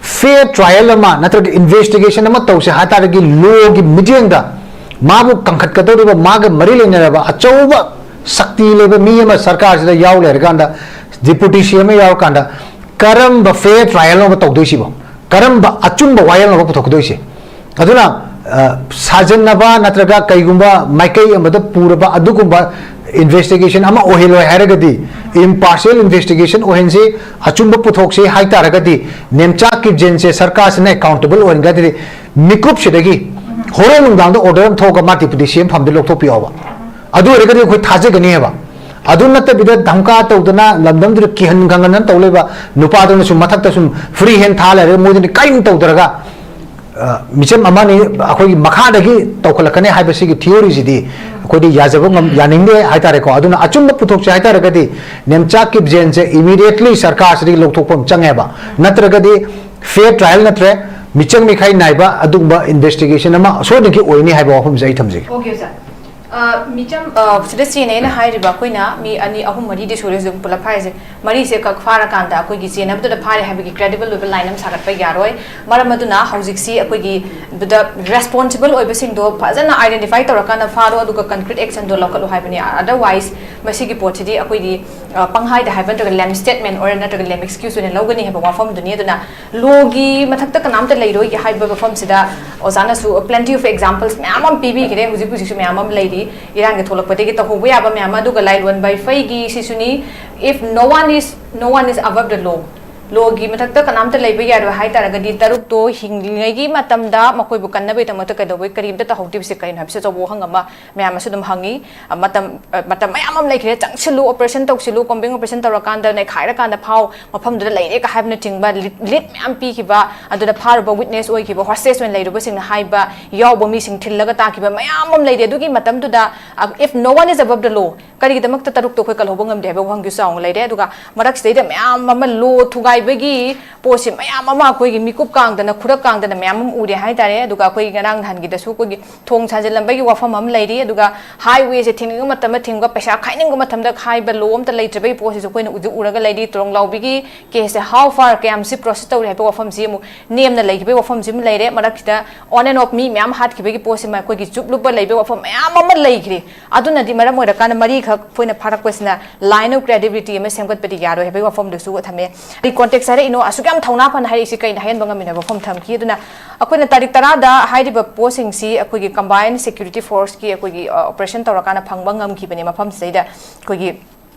ꯐꯦꯌꯔ ꯇ꯭ꯔꯥꯏꯌꯦꯜ ꯑꯃ ꯅꯠꯇ꯭ꯔꯒ ꯏꯟꯚꯦꯁꯇꯤꯒꯦꯁꯟ ꯑꯃ ꯇꯧꯁꯦ ꯍꯥꯏ ꯇꯥꯔꯒꯗꯤ ꯂꯣꯒꯤ ꯃꯤꯠꯌꯦꯡꯗ ꯃꯥꯕꯨ ꯀꯟꯈꯠꯀꯗꯧꯔꯤꯕ ꯃꯥꯒ ꯃꯔꯤ ꯂꯩꯅꯔꯕ ꯑꯆꯧꯕ ꯁꯛꯇꯤ ꯂꯩꯕ ꯃꯤ ꯑꯃ ꯁꯔꯀꯥꯔꯁꯤꯗ ꯌꯥꯎ ꯂꯩꯔꯀꯥꯟꯗ, ꯗꯤꯄꯨꯇꯤ ꯁꯤ ꯑꯦꯝ ꯑꯃ ꯌꯥꯎꯔꯀꯥꯟꯗ ꯀꯔꯝꯕ ꯐꯦꯌꯔ ꯇ꯭ꯔꯥꯏꯌꯦꯜꯅꯣꯕ ꯇꯧꯗꯣꯏꯁꯤꯕꯣ? ꯀꯔꯝꯕ ꯑꯆꯨꯝꯕ ꯋꯥꯌꯦꯜꯅꯣꯕ ꯄꯨꯊꯣꯛꯀꯗꯣꯏꯁꯦ? ꯑꯗꯨꯅ ꯑ, ꯁꯥꯖꯟꯅꯕ ꯅꯠꯇ꯭ꯔꯒ ꯀꯩꯒꯨꯝꯕ ꯃꯥꯏꯀꯩ ꯑꯃꯗ ꯄꯨꯔꯕ ꯑꯗꯨꯒꯨꯝꯕ ꯏꯟꯚꯦꯁꯇꯤꯒꯦꯁꯟ ꯑꯃ ꯑꯣꯏꯍꯜꯂꯣꯏ ꯍꯥꯏꯔꯒꯗꯤ, ꯏꯝꯄꯥꯔꯁꯤꯌꯦꯜ ꯏꯟꯚꯦꯁꯇꯤꯒꯦꯁꯟ ꯑꯣꯏꯍꯟꯁꯤ, ꯑꯆꯨꯝꯕ ꯄꯨꯊꯣꯛꯁꯤ ꯍꯥꯏ ꯇꯥꯔꯒꯗꯤ, ꯅꯦꯝꯆꯥ ꯀꯤꯞꯖꯦꯟꯁꯦ ꯁꯔꯀꯥꯔꯁꯤꯅ ꯑꯦꯀꯥꯎꯟꯇꯦꯕꯜ ꯑꯣꯏꯍꯟꯒꯗꯤ, ꯃꯤꯀꯨꯞꯁꯤꯗꯒꯤ ꯍꯣꯔꯦꯟ ꯅꯨꯡꯗꯥꯡꯗ ꯑꯣꯔꯗꯔ ꯑꯃ ꯊꯣꯛꯑꯒ ꯃꯥ ꯗꯤꯄꯨꯇꯤ ꯁꯤ ꯑꯦꯝ ꯐꯝꯗ ꯂꯧꯊꯣꯛꯄꯤꯌꯣꯕ꯫ ꯑꯗꯨ ꯑꯣꯏꯔꯒꯗꯤ ꯑꯩꯈꯣꯏ ꯊꯥꯖꯒꯅꯤ ꯍꯥꯏꯕ꯫ ꯑꯗꯨ ꯅꯠꯇꯕꯤꯗ ꯙꯝꯀꯥ ꯇꯧꯗꯅ ꯂꯝꯗꯝꯗꯨꯗ ꯀꯤꯍꯟ ꯈꯪꯍꯟꯗꯅ ꯇꯧ ꯂꯩꯕ ꯅꯨꯄꯥꯗꯨꯅ ꯁꯨꯝ ꯃꯊꯛꯇ ꯁꯨꯝ ꯐ꯭ꯔꯤ ꯍꯦꯟ ꯊꯥ ꯂꯩꯔꯒ ꯃꯣꯏꯗꯨꯅ ꯀꯔꯤꯝ ꯇꯧꯗ꯭ꯔꯒ, ꯑ, ꯃꯤꯆꯝ ꯑꯃꯅꯤ ꯑꯩꯈꯣꯏꯒꯤ ꯃꯈꯥꯗꯒꯤ ꯇꯧꯈꯠꯂꯛꯀꯅꯤ ꯍꯥꯏꯕꯁꯤꯒꯤ ꯊꯤꯑꯣꯔꯤꯁꯤꯗꯤ ꯑꯩꯈꯣꯏꯗꯤ ꯌꯥꯖꯕ ꯉꯝ-, ꯌꯥꯅꯤꯡꯗꯦ ꯍꯥꯏꯇꯥꯔꯦꯀꯣ꯫ ꯑꯗꯨꯅ ꯑꯆꯨꯝꯕ ꯄꯨꯊꯣꯛꯁꯦ ꯍꯥꯏꯇꯥꯔꯒꯗꯤ ꯅꯦꯝꯆꯥ ꯀꯤꯞꯖꯦꯟꯁꯦ ꯏꯃꯤꯗꯤꯌꯦꯠꯂꯤ ꯁꯔꯀꯥꯔꯁꯤꯗꯒꯤ ꯂꯧꯊꯣꯛꯄ ꯑꯃ ꯆꯪꯉꯦꯕ꯫ ꯅꯠꯇ꯭ꯔꯒꯗꯤ ꯐꯦꯌꯔ ꯇ꯭ꯔꯥꯏꯌꯦꯜ ꯅꯠꯇ꯭ꯔꯦ, ꯃꯤꯆꯪ ꯃꯤꯈꯥꯏ ꯅꯥꯏꯕ ꯑꯗꯨꯒꯨꯝꯕ ꯏꯟꯚꯦꯁꯇꯤꯒꯦꯁꯟ ꯑꯃ ꯁꯣꯏꯗꯅꯀꯤ ꯑꯣꯏꯅꯤ ꯍꯥꯏꯕ ꯋꯥꯐꯝꯁꯦ ꯑꯩ ꯊꯝꯖꯒꯦ꯫ Okay sir. ꯑ, ꯃꯤꯆꯝ, ꯑ, ꯁꯤꯗ ꯆꯦꯟꯅꯩꯅ ꯍꯥꯏꯔꯤꯕ ꯑꯩꯈꯣꯏꯅ ꯃꯤ ꯑꯅꯤ ꯑꯍꯨꯝ ꯃꯔꯤꯗꯤ ꯁꯨꯔꯦ ꯍꯧꯖꯤꯛ ꯄꯨꯂꯞ ꯐꯥꯔꯤꯁꯦ꯫ ꯃꯔꯤꯁꯦ ꯀꯛ ꯐꯥꯔꯀꯥꯟꯗ ꯑꯩꯈꯣꯏꯒꯤ ꯆꯦꯟꯅꯕꯗꯨꯗ ꯐꯥꯔꯦ ꯍꯥꯏꯕꯒꯤ ꯀ꯭ꯔꯦꯗꯤꯕꯜ ꯑꯣꯏꯕ ꯂꯥꯏꯟ ꯑꯃ ꯁꯥꯒꯠꯄ ꯌꯥꯔꯣꯏ꯫ ꯃꯔꯝ ꯑꯗꯨꯅ ꯍꯧꯖꯤꯛꯁꯤ ꯑꯩꯈꯣꯏꯒꯤ ꯗ ꯔꯦꯁꯄꯣꯟꯁꯤꯕꯜ ꯑꯣꯏꯕꯁꯤꯡꯗꯣ ꯐꯖꯅ ꯑꯥꯏꯗꯦꯟꯇꯤꯐꯥꯏ ꯇꯧꯔꯀꯥꯟꯗ ꯐꯥꯔꯣ, ꯑꯗꯨꯒ ꯀꯟꯀ꯭ꯔꯤꯠ ꯑꯦꯛꯁꯟꯗꯣ ꯂꯧꯈꯠꯂꯣ ꯍꯥꯏꯕꯅꯤ꯫ ꯑꯗꯔꯋꯥꯏꯁ ꯃꯁꯤꯒꯤ ꯄꯣꯠꯁꯤꯗꯤ ꯑꯩꯈꯣꯏꯒꯤ, ꯑ, ꯄꯪꯍꯥꯏꯗ ꯍꯥꯏꯕ ꯅꯠꯇ꯭ꯔꯒ ꯂꯦꯝ ꯁ꯭ꯇꯦꯠꯃꯦꯟ ꯑꯣꯏꯔ ꯅꯠꯇ꯭ꯔꯒ ꯂꯦꯝ ꯑꯦꯛꯁꯀ꯭ꯌꯨꯁ ꯑꯣꯏꯅ ꯂꯧꯒꯅꯤ ꯍꯥꯏꯕ ꯋꯥꯐꯝꯗꯨꯅꯤ꯫ ꯑꯗꯨꯅ ꯂꯣꯒꯤ ꯃꯊꯛꯇ ꯀꯅꯥꯝꯇ ꯂꯩꯔꯣꯏ ꯍꯥꯏꯕ ꯃꯐꯝꯁꯤꯗ ꯑꯣꯖꯥꯅꯁꯨ plenty of examples ꯃꯌꯥꯝ ꯑꯃ ꯄꯤꯕꯤꯈ꯭ꯔꯦ꯫ ꯍꯧꯖꯤꯛ ꯍꯧꯖꯤꯛꯁꯨ ꯃꯌꯥꯝ ꯑꯃ ꯂꯩꯔꯤ꯫ ꯏꯔꯥꯡꯒꯤ ꯊꯣꯛꯂꯛꯄꯗꯒꯤ ꯇꯧꯍꯧꯕ ꯌꯥꯕ ꯃꯌꯥꯝ ꯑꯃ, ꯑꯗꯨꯒ ꯂꯥꯏꯂꯣꯟ ꯕꯥꯏꯐꯩꯒꯤ ꯁꯤꯁꯨꯅꯤ, if no one is, no one is above the law, ꯂꯣꯒꯤ ꯃꯊꯛꯇ ꯀꯅꯥꯝꯇ ꯂꯩꯕ ꯌꯥꯔꯣꯏ ꯍꯥꯏ ꯇꯥꯔꯒꯗꯤ, ꯇꯔꯨꯛꯇꯣ ꯍꯤꯡꯂꯤꯉꯩꯒꯤ ꯃꯇꯝꯗ ꯃꯈꯣꯏꯕꯨ ꯀꯟꯅꯕꯒꯤꯗꯃꯛꯇ ꯀꯩꯗꯧꯕꯩ ꯀꯔꯤꯝꯇ ꯇꯧꯍꯧꯗ꯭ꯔꯤꯕꯁꯦ ꯀꯔꯤꯅꯣ ꯍꯥꯏꯕꯁꯦ ꯑꯆꯧꯕ ꯋꯥꯍꯪ ꯑꯃ ꯃꯌꯥꯝꯅꯁꯨ ꯑꯗꯨꯝ ꯍꯪꯉꯤ꯫ ꯑ, ꯃꯇꯝ, ꯑ, ꯃꯇꯝ ꯃꯌꯥꯝ ꯑꯃ ꯂꯩꯈ꯭ꯔꯦ, "ꯆꯪꯁꯤꯜꯂꯨ, operation ꯇꯧꯁꯤꯜꯂꯨ, combing operation ꯇꯧꯔꯀꯥꯟꯗ ꯅꯩꯈꯥꯏꯔꯀꯥꯟꯗ ꯐꯥꯎ, ꯃꯐꯝꯗꯨꯗ ꯂꯩꯔꯦꯒ" ꯍꯥꯏꯕꯅꯆꯤꯡꯕ ꯂꯤꯠ, ꯂꯤꯠ ꯃꯌꯥꯝ ꯄꯤꯈꯤꯕ, ꯑꯗꯨꯗ ꯐꯥꯔꯨꯕ witness ꯑꯣꯏꯈꯤꯕ, hostage ꯑꯣꯏꯅ ꯂꯩꯔꯨꯕꯁꯤꯡꯅ ꯍꯥꯏꯕ ꯌꯥꯎꯕ ꯃꯤꯁꯤꯡ ꯊꯤꯜꯂꯒ ꯇꯥꯈꯤꯕ ꯃꯌꯥꯝ ꯑꯃ ꯂꯩꯔꯦ꯫ ꯑꯗꯨꯒꯤ ꯃꯇꯝꯗꯨꯗ, ꯑ, if no one is above the law, ꯀꯔꯤꯒꯤꯗꯃꯛꯇ ꯇꯔꯨꯛꯇꯣ ꯑꯩꯈꯣꯏ ꯀꯜꯍꯧꯕ ꯉꯝꯗꯦ ꯍꯥꯏꯕ ꯋꯥꯍꯪꯁꯨ ꯆꯥꯎꯅ ꯂꯩꯔꯦ꯫ ꯑꯗꯨꯒ ꯃꯔꯛꯁꯤꯗꯩꯗ ꯃꯌꯥꯝ ꯑꯃ ꯂꯣ ꯊꯨꯒꯥꯏꯕꯒꯤ ꯄꯣꯠꯁꯤ ꯃꯌꯥꯝ ꯑꯃ ꯑꯩꯈꯣꯏꯒꯤ ꯃꯤꯀꯨꯞ ꯀꯥꯡꯗꯅ, ꯈꯨꯔꯛ ꯀꯥꯡꯗꯅ ꯃꯌꯥꯝ ꯑꯃ ꯎꯔꯦ ꯍꯥꯏꯇꯥꯔꯦ꯫ ꯑꯗꯨꯒ ꯑꯩꯈꯣꯏꯒꯤ ꯉꯔꯥꯡ ꯅꯍꯥꯟꯒꯤꯗꯁꯨ ꯑꯩꯈꯣꯏꯒꯤ ꯊꯣꯡ ꯁꯥꯖꯤꯜꯂꯝꯕꯒꯤ ꯋꯥꯐꯝ ꯑꯃ ꯂꯩꯔꯤ꯫ ꯑꯗꯨꯒ highwayꯁꯦ ꯊꯤꯡꯅꯤꯡꯕ ꯃꯇꯝꯗ ꯊꯤꯡꯕ, ꯄꯩꯁꯥ ꯈꯥꯏꯅꯤꯡꯕ ꯃꯇꯝꯗ ꯈꯥꯏꯕ, ꯂꯣ ꯑꯝꯇ ꯂꯩꯇ꯭ꯔꯕꯒꯤ ꯄꯣꯠꯁꯤꯁꯨ ꯑꯩꯈꯣꯏꯅ ꯎꯗꯤ ꯎꯔꯒ ꯂꯩꯔꯤ꯫ ꯇꯣꯔꯣꯡꯂꯥꯎꯕꯤꯒꯤ caseꯁꯦ how far, ꯀꯌꯥꯝꯁꯤ process ꯇꯧꯔꯤ ꯍꯥꯏꯕ ꯋꯥꯐꯝꯁꯤ ꯑꯃꯨꯛ ꯅꯦꯝꯅ ꯂꯩꯈꯤꯕꯒꯤ ꯋꯥꯐꯝꯁꯤ ꯑꯃ ꯂꯩꯔꯦ꯫ ꯃꯔꯛꯁꯤꯗ on and off ꯃꯤ ꯃꯌꯥꯝ ꯍꯥꯠꯈꯤꯕꯒꯤ ꯄꯣꯠꯁꯤꯃ ꯑꯩꯈꯣꯏꯒꯤ ꯆꯨꯞꯂꯨꯕ ꯂꯩꯕꯒꯤ ꯋꯥꯐꯝ ꯃꯌꯥꯝ ꯑꯃ ꯂꯩꯈ꯭ꯔꯤ꯫ ꯑꯗꯨꯅꯗꯤ ꯃꯔꯝ ꯑꯣꯏꯔꯀꯥꯟꯗ ꯃꯔꯤꯈꯛ ꯑꯩꯈꯣꯏꯅ ꯐꯥꯔꯛꯄꯁꯤꯅ line of credibility ꯑꯃ ꯁꯦꯝꯒꯠꯄꯗꯤ ꯌꯥꯔꯣꯏ ꯍꯥꯏꯕꯒꯤ ꯋꯥꯐꯝꯗꯨꯁꯨ ꯊꯝꯃꯦ꯫ ꯀꯔꯤ context ꯍꯥꯏꯔꯛꯏꯅꯣ, ꯑꯁꯨꯛ ꯌꯥꯝ ꯊꯧꯅꯥ ꯐꯅ ꯍꯥꯏꯔꯛꯏꯁꯤ ꯀꯩꯅ ꯍꯥꯏꯍꯟꯕ ꯉꯝꯃꯤꯅꯣ ꯍꯥꯏꯕ ꯋꯥꯐꯝ ꯊꯝꯈꯤ꯫ ꯑꯗꯨꯅ ꯑꯩꯈꯣꯏꯅ ꯇꯥꯔꯤꯛ ꯇꯔꯥꯗ ꯍꯥꯏꯔꯤꯕ ꯄꯣꯠꯁꯤꯡꯁꯤ ꯑꯩꯈꯣꯏꯒꯤ combined security forceꯀꯤ ꯑꯩꯈꯣꯏꯒꯤ, ꯑ, operation ꯇꯧꯔꯀꯥꯟꯗ ꯐꯪꯕ ꯉꯝꯈꯤꯕꯅꯦ꯫ ꯃꯐꯝꯁꯤꯗꯩꯗ ꯑꯩꯈꯣꯏꯒꯤ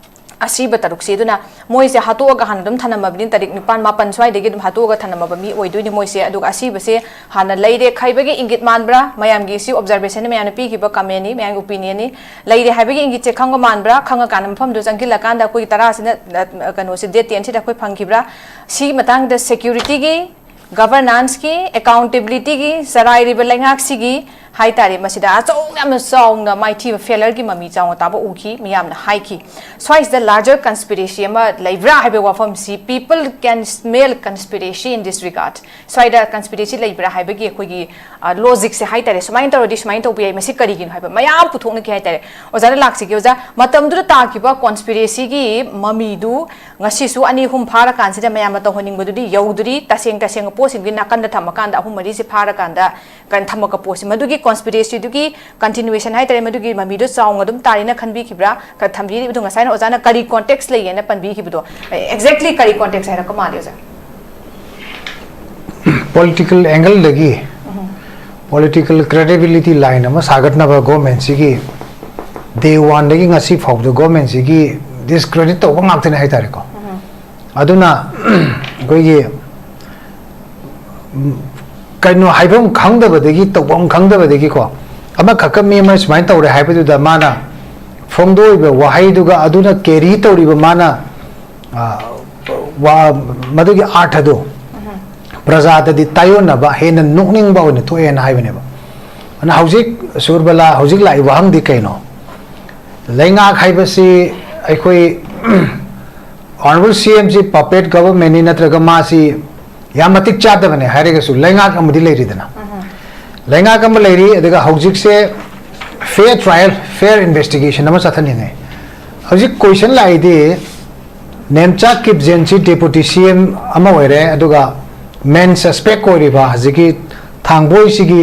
ꯑꯁꯤꯕ ꯇꯔꯨꯛꯁꯤ꯫ ꯑꯗꯨꯅ ꯃꯣꯏꯁꯦ ꯍꯥꯠꯇꯣꯛꯑꯒ ꯍꯥꯟꯅ ꯑꯗꯨꯝ ꯊꯅꯝꯃꯕꯅꯤ, ꯇꯥꯔꯤꯛ ꯅꯤꯄꯥꯟ, ꯃꯥꯄꯟ ꯁ꯭ꯋꯥꯏꯗꯒꯤ ꯑꯗꯨꯝ ꯍꯥꯠꯇꯣꯛꯑꯒ ꯊꯅꯝꯃꯕ ꯃꯤ ꯑꯣꯏꯗꯣꯏꯅꯤ ꯃꯣꯏꯁꯦ꯫ ꯑꯗꯨꯒ ꯑꯁꯤꯕꯁꯦ ꯍꯥꯟꯅ ꯂꯩꯔꯦ ꯈꯥꯏꯕꯒꯤ ꯏꯪꯒꯤꯠ ꯃꯥꯟꯕ꯭ꯔꯥ? ꯃꯌꯥꯝꯒꯤ ꯁꯤ observationꯅꯤ, ꯃꯌꯥꯝꯅ ꯄꯤꯈꯤꯕ commentꯅꯤ, ꯃꯌꯥꯝꯒꯤ opinionꯅꯤ꯫ ꯂꯩꯔꯦ ꯍꯥꯏꯕꯒꯤ ꯏꯪꯒꯤꯠꯁꯦ ꯈꯪꯕ ꯃꯥꯟꯕ꯭ꯔꯥ? ꯈꯪꯉꯀꯥꯟꯗ ꯃꯐꯝꯗꯨ ꯆꯪꯁꯤꯜꯂꯀꯥꯟꯗ ꯑꯩꯈꯣꯏꯒꯤ ꯇꯔꯥꯁꯤꯅ, ꯑ, ꯀꯩꯅꯣꯁꯦ, date tenꯁꯤꯗ ꯑꯩꯈꯣꯏ ꯐꯪꯈꯤꯕ꯭ꯔꯥ? ꯁꯤꯒꯤ ꯃꯇꯥꯡꯗ securityꯒꯤ, governanceꯀꯤ, accountabilityꯒꯤ, ꯆꯔꯥꯏꯔꯤꯕ ꯂꯩꯉꯥꯛꯁꯤꯒꯤ ꯍꯥꯏꯇꯥꯔꯦ, ꯃꯁꯤꯗ ꯑꯆꯧ ꯌꯥꯝꯅ ꯆꯥꯎꯅ ꯃꯥꯏꯊꯤꯕ, failureꯒꯤ ꯃꯃꯤ ꯆꯥꯎꯅ ꯇꯥꯕ ꯎꯈꯤ, ꯃꯤꯌꯥꯝꯅ ꯍꯥꯏꯈꯤ꯫ ꯁ꯭ꯋꯥꯏꯁꯤꯗ larger conspiracy ꯑꯃ ꯂꯩꯕ꯭ꯔꯥ ꯍꯥꯏꯕ ꯋꯥꯐꯝꯁꯤ, people can smell conspiracy in this regard꯫ ꯁ꯭ꯋꯥꯏꯗ conspiracy ꯂꯩꯕ꯭ꯔꯥ ꯍꯥꯏꯕꯒꯤ ꯑꯩꯈꯣꯏꯒꯤ, ꯑ, logicꯁꯦ ꯍꯥꯏꯇꯥꯔꯦ, ꯁꯨꯃꯥꯏꯅ ꯇꯧꯔꯗꯤ ꯁꯨꯃꯥꯏꯅ ꯇꯧꯕ ꯌꯥꯏ, ꯃꯁꯤ ꯀꯔꯤꯒꯤꯅꯣ ꯍꯥꯏꯕ ꯃꯌꯥꯝ ꯄꯨꯊꯣꯛꯅꯈꯤ ꯍꯥꯏꯇꯥꯔꯦ꯫ ꯑꯣꯖꯥꯗ ꯂꯥꯛꯆꯒꯦ꯫ ꯑꯣꯖꯥ, ꯃꯇꯝꯗꯨꯗ ꯇꯥꯈꯤꯕ conspiracyꯒꯤ ꯃꯃꯤꯗꯨ ꯉꯁꯤꯁꯨ ꯑꯅꯤ ꯑꯍꯨꯝ ꯐꯥꯔꯀꯥꯟꯁꯤꯗ ꯃꯌꯥꯝꯅ ꯇꯧꯍꯟꯅꯤꯡꯕꯗꯨꯗꯤ ꯌꯧꯗ꯭ꯔꯤ꯫ ꯇꯁꯦꯡ ꯇꯁꯦꯡꯕ ꯄꯣꯠꯁꯤꯡꯗꯨꯗꯤ ꯅꯥꯀꯟꯗ ꯊꯝꯃꯀꯥꯟꯗ ꯑꯍꯨꯝ ꯃꯔꯤꯁꯤ ꯐꯥꯔꯀꯥꯟꯗ ꯀꯩꯅꯣ ꯊꯝꯃꯛꯄ ꯄꯣꯠꯁꯤ, ꯃꯗꯨꯒꯤ conspiracyꯗꯨꯒꯤ continuation ꯍꯥꯏꯇꯥꯔꯦ, ꯃꯗꯨꯒꯤ ꯃꯃꯤꯗꯣ ꯆꯥꯎꯅ ꯑꯗꯨꯝ ꯇꯥꯔꯤꯅ ꯈꯟꯕꯤꯈꯤꯕ꯭ꯔꯥ? ꯀ-, ꯊꯝꯕꯤꯔꯤꯕꯗꯣ ꯉꯁꯥꯏꯅ ꯑꯣꯖꯥꯅ ꯀꯔꯤ context ꯂꯩꯌꯦꯅ ꯄꯟꯕꯤꯈꯤꯕꯗꯣ, exactly ꯀꯔꯤ context ꯍꯥꯏꯔꯛꯄ ꯃꯥꯜꯂꯤ ꯑꯣꯖꯥ? Political angleꯗꯒꯤ, political credibility line ꯑꯃ ꯁꯥꯒꯠꯅꯕ governmentꯁꯤꯒꯤ day oneꯗꯒꯤ ꯉꯁꯤ ꯐꯥꯎꯕꯗ governmentꯁꯤꯒꯤ discredit ꯇꯧꯕ ꯉꯥꯛꯇꯅꯦ ꯍꯥꯏꯇꯥꯔꯦꯀꯣ꯫ ꯑꯗꯨꯅ ꯑꯩꯈꯣꯏꯒꯤ ꯎꯝ, ꯀꯩꯅꯣ ꯍꯥꯏꯐꯝ ꯈꯪꯗꯕꯗꯒꯤ, ꯇꯧꯐꯝ ꯈꯪꯗꯕꯗꯒꯤꯀꯣ, ꯑꯃꯈꯛꯀ ꯃꯤ ꯑꯃ ꯁꯨꯃꯥꯏꯅ ꯇꯧꯔꯦ ꯍꯥꯏꯕꯗꯨꯗ ꯃꯥꯅ ꯐꯣꯡꯗꯣꯛꯏꯕ ꯋꯥꯍꯩꯗꯨꯒ ꯑꯗꯨꯅ ꯀꯦꯔꯤ ꯇꯧꯔꯤꯕ ꯃꯥꯅ, ꯑ, ꯋꯥ-, ꯃꯗꯨꯒꯤ ꯑꯥꯔꯊꯗꯨ ꯄ꯭ꯔꯖꯥꯗꯗꯤ ꯇꯥꯏꯌꯣꯟꯅꯕ, ꯍꯦꯟꯅ ꯅꯣꯛꯅꯤꯡꯕ ꯑꯣꯏꯅ ꯊꯣꯛꯑꯦꯅ ꯍꯥꯏꯕꯅꯦꯕ꯫ ꯑꯗꯨꯅ ꯍꯧꯖꯤꯛ ꯁꯨꯔꯕꯂꯥ, ꯍꯧꯖꯤꯛ ꯂꯥꯛꯏꯕ ꯋꯥꯍꯪꯗꯤ ꯀꯩꯅꯣ? ꯂꯩꯉꯥꯛ ꯍꯥꯏꯕꯁꯤ ꯑꯩꯈꯣꯏ ꯑꯣꯅꯔꯦꯕꯜ ꯁꯤ ꯑꯦꯝꯁꯤ ꯄꯄꯦꯠ ꯒꯕꯔꯃꯦꯟꯅꯤ, ꯅꯠꯇ꯭ꯔꯒ ꯃꯥꯁꯤ ꯌꯥꯝ ꯃꯇꯤꯛ ꯆꯥꯗꯕꯅꯦ ꯍꯥꯏꯔꯒꯁꯨ ꯂꯩꯉꯥꯛ ꯑꯃꯗꯤ ꯂꯩꯔꯤꯗꯅ꯫ ꯂꯩꯉꯥꯛ ꯑꯃ ꯂꯩꯔꯤ, ꯑꯗꯨꯒ ꯍꯧꯖꯤꯛꯁꯦ ꯐꯦꯌꯔ ꯇ꯭ꯔꯥꯌꯦꯜ, ꯐꯦꯌꯔ ꯏꯟꯚꯦꯁꯇꯤꯒꯦꯁꯟ ꯑꯃ ꯆꯠꯊꯟꯅꯤꯡꯉꯦ꯫ ꯍꯧꯖꯤꯛ ꯀꯣꯏꯁꯟ ꯂꯥꯛꯏꯗꯤ, ꯅꯦꯝꯆꯥ ꯀꯤꯞꯖꯦꯟꯁꯤ ꯗꯦꯄꯨꯇꯤ ꯁꯤ ꯑꯦꯝ ꯑꯃ ꯑꯣꯏꯔꯦ, ꯑꯗꯨꯒ ꯃꯦꯟ ꯁꯁꯄꯦꯛ ꯑꯣꯏꯔꯤꯕ ꯍꯧꯖꯤꯛꯀꯤ ꯊꯥꯡꯕꯣꯏꯁꯤꯒꯤ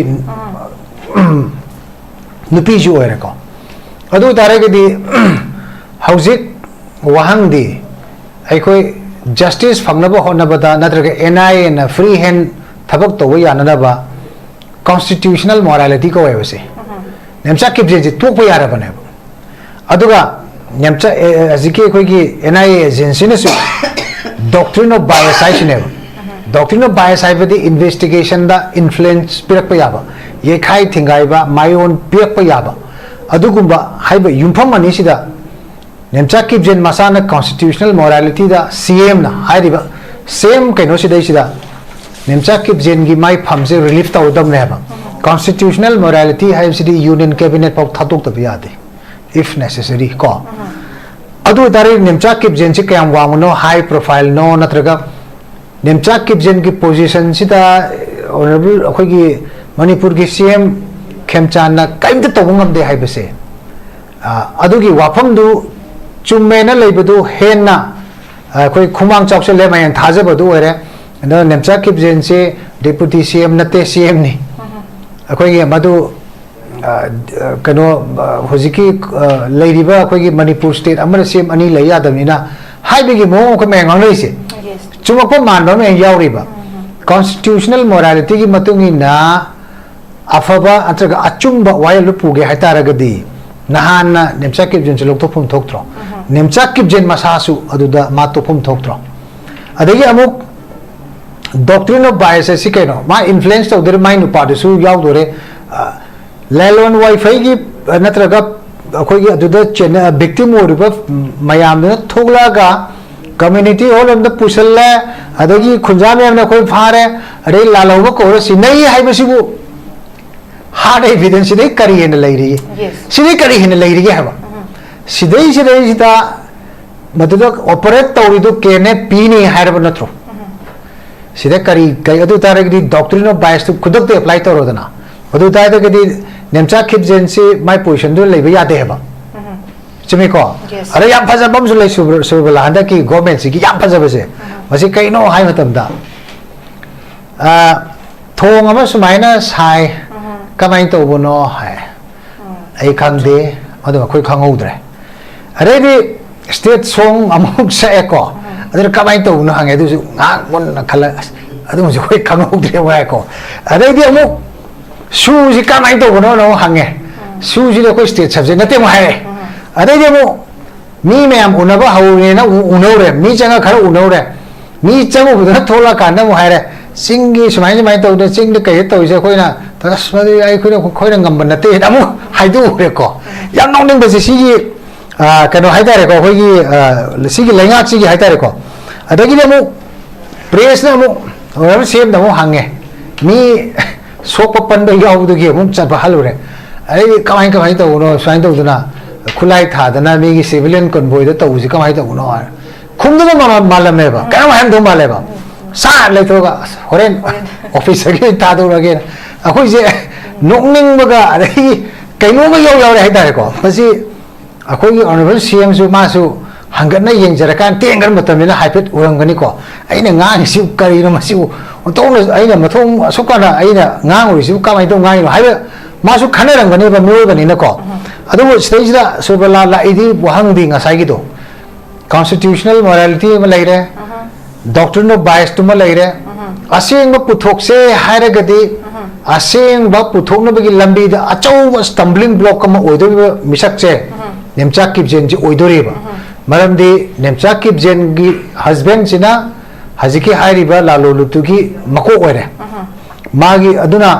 ꯅꯨꯄꯤꯁꯨ ꯑꯣꯏꯔꯦꯀꯣ꯫ ꯑꯗꯨ ꯑꯣꯏ ꯇꯥꯔꯒꯗꯤ ꯍꯧꯖꯤꯛ ꯋꯥꯍꯪꯗꯤ, ꯑꯩꯈꯣꯏ ꯖꯁꯇꯤꯁ ꯐꯪꯅꯕ ꯍꯣꯠꯅꯕꯗ ꯅꯠꯇ꯭ꯔꯒ ꯑꯦꯟ ꯑꯥꯏ ꯑꯦꯅ ꯐ꯭ꯔꯤ ꯍꯦꯟ ꯊꯕꯛ ꯇꯧꯕ ꯌꯥꯅꯅꯕ ꯀꯣꯟꯁꯇꯤꯇ꯭ꯌꯨꯁꯅꯦꯜ ꯃꯣꯔꯥꯂꯤꯇꯤ ꯀꯧꯋꯦꯕꯁꯦ꯫ ꯅꯦꯝꯆꯥ ꯀꯤꯞꯖꯦꯟꯁꯤ ꯇꯣꯛꯄ ꯌꯥꯔꯕꯅꯦꯕ꯫ ꯑꯗꯨꯒ ꯅꯦꯝꯆꯥ, ꯑꯦ, ꯍꯧꯖꯤꯛꯀꯤ ꯑꯩꯈꯣꯏꯒꯤ ꯑꯦꯟ ꯑꯥꯏ ꯑꯦ ꯑꯦꯖꯦꯟꯁꯤꯅꯁꯨ ꯗꯣꯛꯇ꯭ꯔꯤꯟ ꯑꯣꯐ ꯕꯥꯏꯁ ꯍꯥꯏꯁꯤꯅꯦꯕ꯫ ꯗꯣꯛꯇ꯭ꯔꯤꯟ ꯑꯣꯐ ꯕꯥꯏꯁ ꯍꯥꯏꯕꯗꯤ ꯏꯟꯚꯦꯁꯇꯤꯒꯦꯁꯟꯗ ꯏꯟꯐ꯭ꯂꯨꯌꯦꯟꯁ ꯄꯤꯔꯛꯄ ꯌꯥꯕ, ꯌꯩꯈꯥꯏ ꯊꯤꯡꯒꯥꯏꯕ, ꯃꯥꯏꯑꯣꯟ ꯄꯤꯔꯛꯄ ꯌꯥꯕ, ꯑꯗꯨꯒꯨꯝꯕ ꯍꯥꯏꯕ ꯌꯨꯝꯐꯝ ꯑꯅꯤꯁꯤꯗ ꯅꯦꯝꯆꯥ ꯀꯤꯞꯖꯦꯟ ꯃꯁꯥꯅ ꯀꯣꯟꯁꯇꯤꯇ꯭ꯌꯨꯁꯅꯦꯜ ꯃꯣꯔꯥꯂꯤꯇꯤꯗ ꯁꯤ ꯑꯦꯝꯅ ꯍꯥꯏꯔꯤꯕ ꯁꯦꯝ ꯀꯩꯅꯣꯁꯤꯗꯩꯁꯤꯗ ꯅꯦꯝꯆꯥ ꯀꯤꯞꯖꯦꯟꯒꯤ ꯃꯥꯏ ꯐꯝꯁꯦ ꯔꯤꯂꯤꯐ ꯇꯧꯔꯗꯕꯅꯦ ꯍꯥꯏꯕ꯫ ꯀꯣꯟꯁꯇꯤꯇ꯭ꯌꯨꯁꯅꯦꯜ ꯃꯣꯔꯥꯂꯤꯇꯤ ꯍꯥꯏꯕꯁꯤꯗꯤ ꯌꯨꯅꯤꯌꯟ ꯀꯦꯕꯤꯅꯦꯠ ꯐꯥꯎ ꯊꯥꯗꯣꯛꯇꯕ ꯌꯥꯗꯦ, if necessary ꯀꯣ꯫ ꯑꯗꯨ ꯑꯣꯏꯇꯥꯔꯗꯤ ꯅꯦꯝꯆꯥ ꯀꯤꯞꯖꯦꯟꯁꯤ ꯀꯌꯥꯝ ꯋꯥꯡꯕꯅꯣ, ꯍꯥꯏ ꯄ꯭ꯔꯣꯐꯥꯏꯜꯅꯣ, ꯅꯠꯇ꯭ꯔꯒ ꯅꯦꯝꯆꯥ ꯀꯤꯞꯖꯦꯟꯒꯤ ꯄꯣꯖꯤꯁꯟꯁꯤꯗ ꯑꯣꯅꯔꯦꯕꯜ ꯑꯩꯈꯣꯏꯒꯤ ꯃꯅꯤꯄꯨꯔꯒꯤ ꯁꯤ ꯑꯦꯝ ꯈꯦꯝꯆꯥꯟꯅ ꯀꯔꯤꯝꯇ ꯇꯧꯕ ꯉꯝꯗꯦ ꯍꯥꯏꯕꯁꯦ, ꯑ, ꯑꯗꯨꯒꯤ ꯋꯥꯐꯝꯗꯨ ꯆꯨꯝꯃꯦꯅ ꯂꯩꯕꯗꯨ ꯍꯦꯟꯅ, ꯑ, ꯑꯩꯈꯣꯏ ꯈꯨꯃꯥꯡ ꯆꯥꯎꯁꯜꯂꯦ, ꯃꯌꯥꯝ ꯊꯥꯖꯕꯗꯨ ꯑꯣꯏꯔꯦ꯫ ꯑꯗꯣ ꯅꯦꯝꯆꯥ ꯀꯤꯞꯖꯦꯟꯁꯦ ꯗꯦꯄꯨꯇꯤ ꯁꯤ ꯑꯦꯝ ꯅꯠꯇꯦ, ꯁꯤ ꯑꯦꯝꯅꯤ꯫ ꯑꯩꯈꯣꯏꯒꯤ ꯃꯗꯨ, ꯑ, ꯑ, ꯀꯩꯅꯣ, ꯑ, ꯍꯧꯖꯤꯛꯀꯤ, ꯑ, ꯂꯩꯔꯤꯕ ꯑꯩꯈꯣꯏꯒꯤ ꯃꯅꯤꯄꯨꯔ ꯁ꯭ꯇꯦꯠ ꯑꯃꯅ ꯁꯤ ꯑꯦꯝ ꯑꯅꯤ ꯂꯩ ꯌꯥꯗꯕꯅꯤꯅ ꯍꯥꯏꯕꯒꯤ ꯃꯑꯣꯡ ꯑꯩꯈꯣꯏ ꯃꯌꯥꯝ ꯉꯥꯡꯅꯔꯤꯁꯦ꯫ ꯆꯨꯝꯃꯛꯄ ꯃꯥꯟꯕ ꯑꯃ ꯌꯥꯎꯔꯤꯕ꯫ ꯀꯣꯟꯁꯇꯤꯇ꯭ꯌꯨꯁꯅꯦꯜ ꯃꯣꯔꯥꯂꯤꯇꯤꯒꯤ ꯃꯇꯨꯡ ꯏꯟꯅ ꯑꯐꯕ ꯅꯠꯇ꯭ꯔꯒ ꯑꯆꯨꯝꯕ ꯋꯥꯌꯦꯜꯗꯨ ꯄꯨꯒꯦ ꯍꯥꯏꯇꯥꯔꯒꯗꯤ ꯅꯍꯥꯟꯅ ꯅꯦꯝꯆꯥ ꯀꯤꯞꯖꯦꯟꯁꯦ ꯂꯧꯊꯣꯛꯐꯝ ꯊꯣꯛꯇ꯭ꯔꯣ? ꯅꯦꯝꯆꯥ ꯀꯤꯞꯖꯦꯟ ꯃꯁꯥꯁꯨ ꯑꯗꯨꯗ ꯃꯥ ꯇꯣꯛꯐꯝ ꯊꯣꯛꯇ꯭ꯔꯣ? ꯑꯗꯒꯤ ꯑꯃꯨꯛ Doctrine of bias ꯑꯁꯤ ꯀꯩꯅꯣ? ꯃꯥ influence ꯇꯧꯗꯣꯔꯦ, ꯃꯥꯏ ꯅꯨꯄꯥꯗꯨꯁꯨ ꯌꯥꯎꯗꯣꯔꯦ꯫ ꯑ, ꯂꯦꯂꯣꯟ ꯋꯥꯏꯐꯩꯒꯤ, ꯑ, ꯅꯠꯇ꯭ꯔꯒ ꯑꯩꯈꯣꯏꯒꯤ ꯑꯗꯨꯗ ꯆꯦꯟꯅ-, victim ꯑꯣꯏꯔꯤꯕ ꯃꯌꯥꯝꯗꯨꯅ ꯊꯣꯛꯂꯛꯑꯒ community hall ꯑꯃꯗ ꯄꯨꯁꯜꯂꯦ, ꯑꯗꯒꯤ ꯈꯨꯟꯖꯥ ꯃꯌꯥꯝꯅ ꯑꯩꯈꯣꯏ ꯐꯥꯔꯦ, ꯑꯗꯩ ꯂꯥꯜꯍꯧꯕ ꯀꯧꯔ ꯁꯤꯟꯅꯩ ꯍꯥꯏꯕꯁꯤꯕꯨ hard evidence ꯁꯤꯗꯩ ꯀꯔꯤ ꯍꯦꯟꯅ ꯂꯩꯔꯤꯒꯦ? Yes. ꯁꯤꯗꯩ ꯀꯔꯤ ꯍꯦꯟꯅ ꯂꯩꯔꯤꯒꯦ ꯍꯥꯏꯕ? ꯎꯝ꯫ ꯁꯤꯗꯩ, ꯁꯤꯗꯩꯁꯤꯗ ꯃꯗꯨꯗ operate ꯇꯧꯔꯤꯗꯨ ꯀꯦꯅꯦ ꯄꯤꯅꯤ ꯍꯥꯏꯔꯕ ꯅꯠꯇ꯭ꯔꯣ? ꯎꯝ꯫ ꯁꯤꯗ ꯀꯔꯤ, ꯀꯔꯤ, ꯑꯗꯨ ꯇꯥꯔꯒꯗꯤ doctrine of bias ꯇꯨ ꯈꯨꯗꯛꯇ apply ꯇꯧꯔꯣꯗꯅ꯫ ꯑꯗꯨ ꯇꯥꯔꯒꯗꯤ ꯅꯦꯝꯆꯥ ꯈꯤꯞꯖꯦꯟꯁꯤ ꯃꯥꯏ position ꯗꯨ ꯂꯩꯕ ꯌꯥꯗꯦ ꯍꯥꯏꯕ꯫ ꯎꯝ꯫ ꯆꯨꯝꯃꯤꯀꯣ? Yes. ꯑꯗ ꯌꯥꯝ ꯐꯖꯕ ꯑꯃꯁꯨ ꯂꯩ, ꯁꯨꯕ-, ꯁꯨꯕꯂꯥ, ꯍꯟꯗꯛꯀꯤ government ꯁꯤꯒꯤ ꯌꯥꯝ ꯐꯖꯕꯁꯦ꯫ ꯎꯝ꯫ ꯃꯁꯤ ꯀꯩꯅꯣ ꯍꯥꯏ ꯃꯇꯝꯗ, ꯑ, ꯊꯣꯡ ꯑꯃ ꯁꯨꯃꯥꯏꯅ ꯁꯥꯏ, ꯎꯝ꯫ ꯀꯃꯥꯏꯅ ꯇꯧꯕꯅꯣ ꯍꯥꯏ꯫ ꯎꯝ꯫ ꯑꯩ ꯈꯪꯗꯦ, ꯑꯗꯨ ꯑꯩꯈꯣꯏ ꯈꯪꯍꯧꯗ꯭ꯔꯦ꯫ ꯑꯗꯩꯗꯤ state song ꯑꯃꯨꯛ ꯁꯛꯑꯦꯀꯣ, ꯎꯝ꯫ ꯑꯗꯨꯅ ꯀꯃꯥꯏꯅ ꯇꯧꯕꯅꯣ ꯍꯪꯉꯦ, ꯑꯗꯨꯁꯨ ꯉꯥꯏꯍꯥꯛ ꯃꯨꯟꯅ ꯈꯜꯂ, "ꯑꯁ, ꯑꯗꯨꯃꯁꯨ ꯑꯩꯈꯣꯏ ꯈꯪꯍꯧꯗ꯭ꯔꯦ" ꯍꯥꯏꯀꯣ꯫ ꯑꯗꯩꯗꯤ ꯑꯃꯨꯛ ꯁꯨꯁꯤ ꯀꯃꯥꯏꯅ ꯇꯧꯕꯅꯣꯅ ꯑꯃꯨꯛ ꯍꯪꯉꯦ꯫ ꯎꯝ꯫ ꯁꯨꯁꯤꯗꯤ ꯑꯩꯈꯣꯏ state subject ꯅꯠꯇꯦ ꯑꯃꯨꯛ ꯍꯥꯏꯔꯛꯑꯦ꯫ ꯎꯝ꯫ ꯑꯗꯩꯗꯤ ꯑꯃꯨꯛ ꯃꯤ ꯃꯌꯥꯝ ꯎꯅꯕ ꯍꯧꯔꯦꯅ ꯎ-, ꯎꯅꯧꯔꯦ꯫ ꯃꯤ ꯆꯪꯉ ꯈꯔ ꯎꯅꯧꯔꯦ꯫ ꯃꯤ ꯆꯪꯉꯨꯕꯗꯨꯅ ꯊꯣꯛꯂꯛꯑꯀꯥꯟꯗ ꯑꯃꯨꯛ ꯍꯥꯏꯔꯦ, "ꯆꯤꯡꯒꯤ ꯁꯨꯃꯥꯏ ꯁꯨꯃꯥꯏꯅ ꯇꯧꯗꯅ ꯆꯤꯡꯗ ꯀꯩꯗ ꯇꯧꯔꯤꯁꯦ ꯑꯩꯈꯣꯏꯅ, ꯑꯁ, ꯃꯗꯨꯗꯤ ꯑꯩꯈꯣꯏꯅ, ꯑꯩꯈꯣꯏꯅ ꯉꯝꯕ ꯅꯠꯇꯦꯅ" ꯑꯃꯨꯛ ꯍꯥꯏꯗꯣꯛꯎꯔꯦꯀꯣ꯫ ꯌꯥꯝ ꯅꯣꯛꯅꯤꯡꯕꯁꯦ ꯁꯤꯒꯤ, ꯑ, ꯀꯩꯅꯣ ꯍꯥꯏꯇꯥꯔꯦꯀꯣ, ꯑꯩꯈꯣꯏꯒꯤ, ꯑ, ꯁꯤꯒꯤ ꯂꯩꯉꯥꯛꯁꯤꯒꯤ ꯍꯥꯏꯇꯥꯔꯦꯀꯣ꯫ ꯑꯗꯒꯤꯗꯤ ꯑꯃꯨꯛ press ꯅ ꯑꯃꯨꯛ, Honorable C M ꯗ ꯑꯃꯨꯛ ꯍꯪꯉꯦ꯫ ꯃꯤ ꯁꯣꯛꯄ ꯄꯟꯕ ꯌꯥꯎꯕꯗꯨꯒꯤ ꯑꯃꯨꯛ ꯆꯠꯄ ꯍꯜꯂꯨꯔꯦ꯫ ꯑꯗꯩꯗꯤ ꯀꯃꯥꯏ, ꯀꯃꯥꯏꯅ ꯇꯧꯕꯅꯣ, ꯁꯨꯃꯥꯏꯅ ꯇꯧꯗꯅ ꯈꯨꯠꯂꯥꯏ ꯊꯥꯗꯅ ꯃꯤꯒꯤ civilian convoy ꯗ ꯇꯧꯕꯁꯤ ꯀꯃꯥꯏꯅ ꯇꯧꯕꯅꯣ ꯍꯥꯏꯅ ꯈꯨꯝꯗꯨꯅ ꯃꯥ-, ꯃꯥꯜꯂꯝꯃꯦꯕ꯫ ꯀꯩꯅꯣꯝ ꯍꯥꯏꯔꯝꯗꯧ ꯃꯥꯜꯂꯦꯕ꯫ ꯁꯥ ꯂꯩꯊꯣꯛꯑꯒ, "ꯑꯁ, ꯍꯣꯔꯦꯟ officer ꯒꯤ ꯊꯥꯗꯣꯔꯛꯑꯒꯦꯅ" ꯑꯩꯈꯣꯏꯁꯦ ꯅꯣꯛꯅꯤꯡꯕꯒ ꯑꯗꯒꯤ ꯀꯩꯅꯣꯝꯃ ꯌꯧ ꯌꯥꯎꯔꯦ ꯍꯥꯏꯇꯥꯔꯦꯀꯣ꯫ ꯃꯁꯤ ꯑꯩꯈꯣꯏꯒꯤ Honorable C M ꯁꯨ ꯃꯥꯁꯨ ꯍꯪꯒꯠꯅ ꯌꯦꯡꯖꯔꯀꯥꯟ ꯇꯦꯟꯈ꯭ꯔ ꯃꯇꯝꯅꯤꯅ ꯍꯥꯏꯐꯦꯠ ꯎꯔꯝꯒꯅꯤꯀꯣ꯫ ꯑꯩꯅ ꯉꯥꯡꯉꯤꯁꯤꯕꯨ ꯀꯔꯤꯅꯣ, ꯃꯁꯤꯕꯨ ꯑꯣꯟꯊꯣꯛꯅ ꯑꯩꯅ ꯃꯊꯣꯡ ꯑꯁꯨꯛ ꯀꯥꯟꯅ ꯑꯩꯅ ꯉꯥꯡꯉꯨꯔꯤꯁꯤꯕꯨ ꯀꯃꯥꯏꯅ ꯇꯧ ꯉꯥꯡꯉꯤꯅꯣ ꯍꯥꯏꯕ ꯃꯥꯁꯨ ꯈꯟꯅꯔꯝꯒꯅꯦꯕ ꯃꯤꯑꯣꯏꯕꯅꯤꯅꯀꯣ꯫ ꯎꯝ꯫ ꯑꯗꯨꯕꯨ ꯁꯤꯗꯩꯁꯤꯗ ꯁꯨꯕꯂꯥ ꯂꯥꯛꯏꯗꯤ ꯋꯥꯍꯪꯗꯤ ꯉꯁꯥꯏꯒꯤꯗꯣ constitutional morality ꯑꯃ ꯂꯩꯔꯦ, ꯎꯝ꯫ Doctrine of bias ꯇꯨꯃ ꯂꯩꯔꯦ꯫ ꯎꯝ꯫ ꯑꯁꯦꯡꯕ ꯄꯨꯊꯣꯛꯁꯦ ꯍꯥꯏꯔꯒꯗꯤ, ꯎꯝ꯫ ꯑꯁꯦꯡꯕ ꯄꯨꯊꯣꯛꯅꯕꯒꯤ ꯂꯝꯕꯤꯗ ꯑꯆꯧꯕ stumbling block ꯑꯃ ꯑꯣꯏꯗꯧꯔꯤꯕ ꯃꯤꯁꯛꯁꯦ ꯎꯝ꯫ ꯅꯦꯝꯆꯥ ꯀꯤꯞꯖꯦꯟꯁꯤ ꯑꯣꯏꯗꯣꯔꯤꯕ꯫ ꯎꯝ꯫ ꯃꯔꯝꯗꯤ ꯅꯦꯝꯆꯥ ꯀꯤꯞꯖꯦꯟꯒꯤ husband ꯁꯤꯅ ꯍꯧꯖꯤꯛꯀꯤ ꯍꯥꯏꯔꯤꯕ ꯂꯥꯂꯣ ꯂꯨꯞꯇꯨꯒꯤ ꯃꯀꯣꯛ ꯑꯣꯏꯔꯦ꯫ ꯃꯥꯒꯤ ꯑꯗꯨꯅ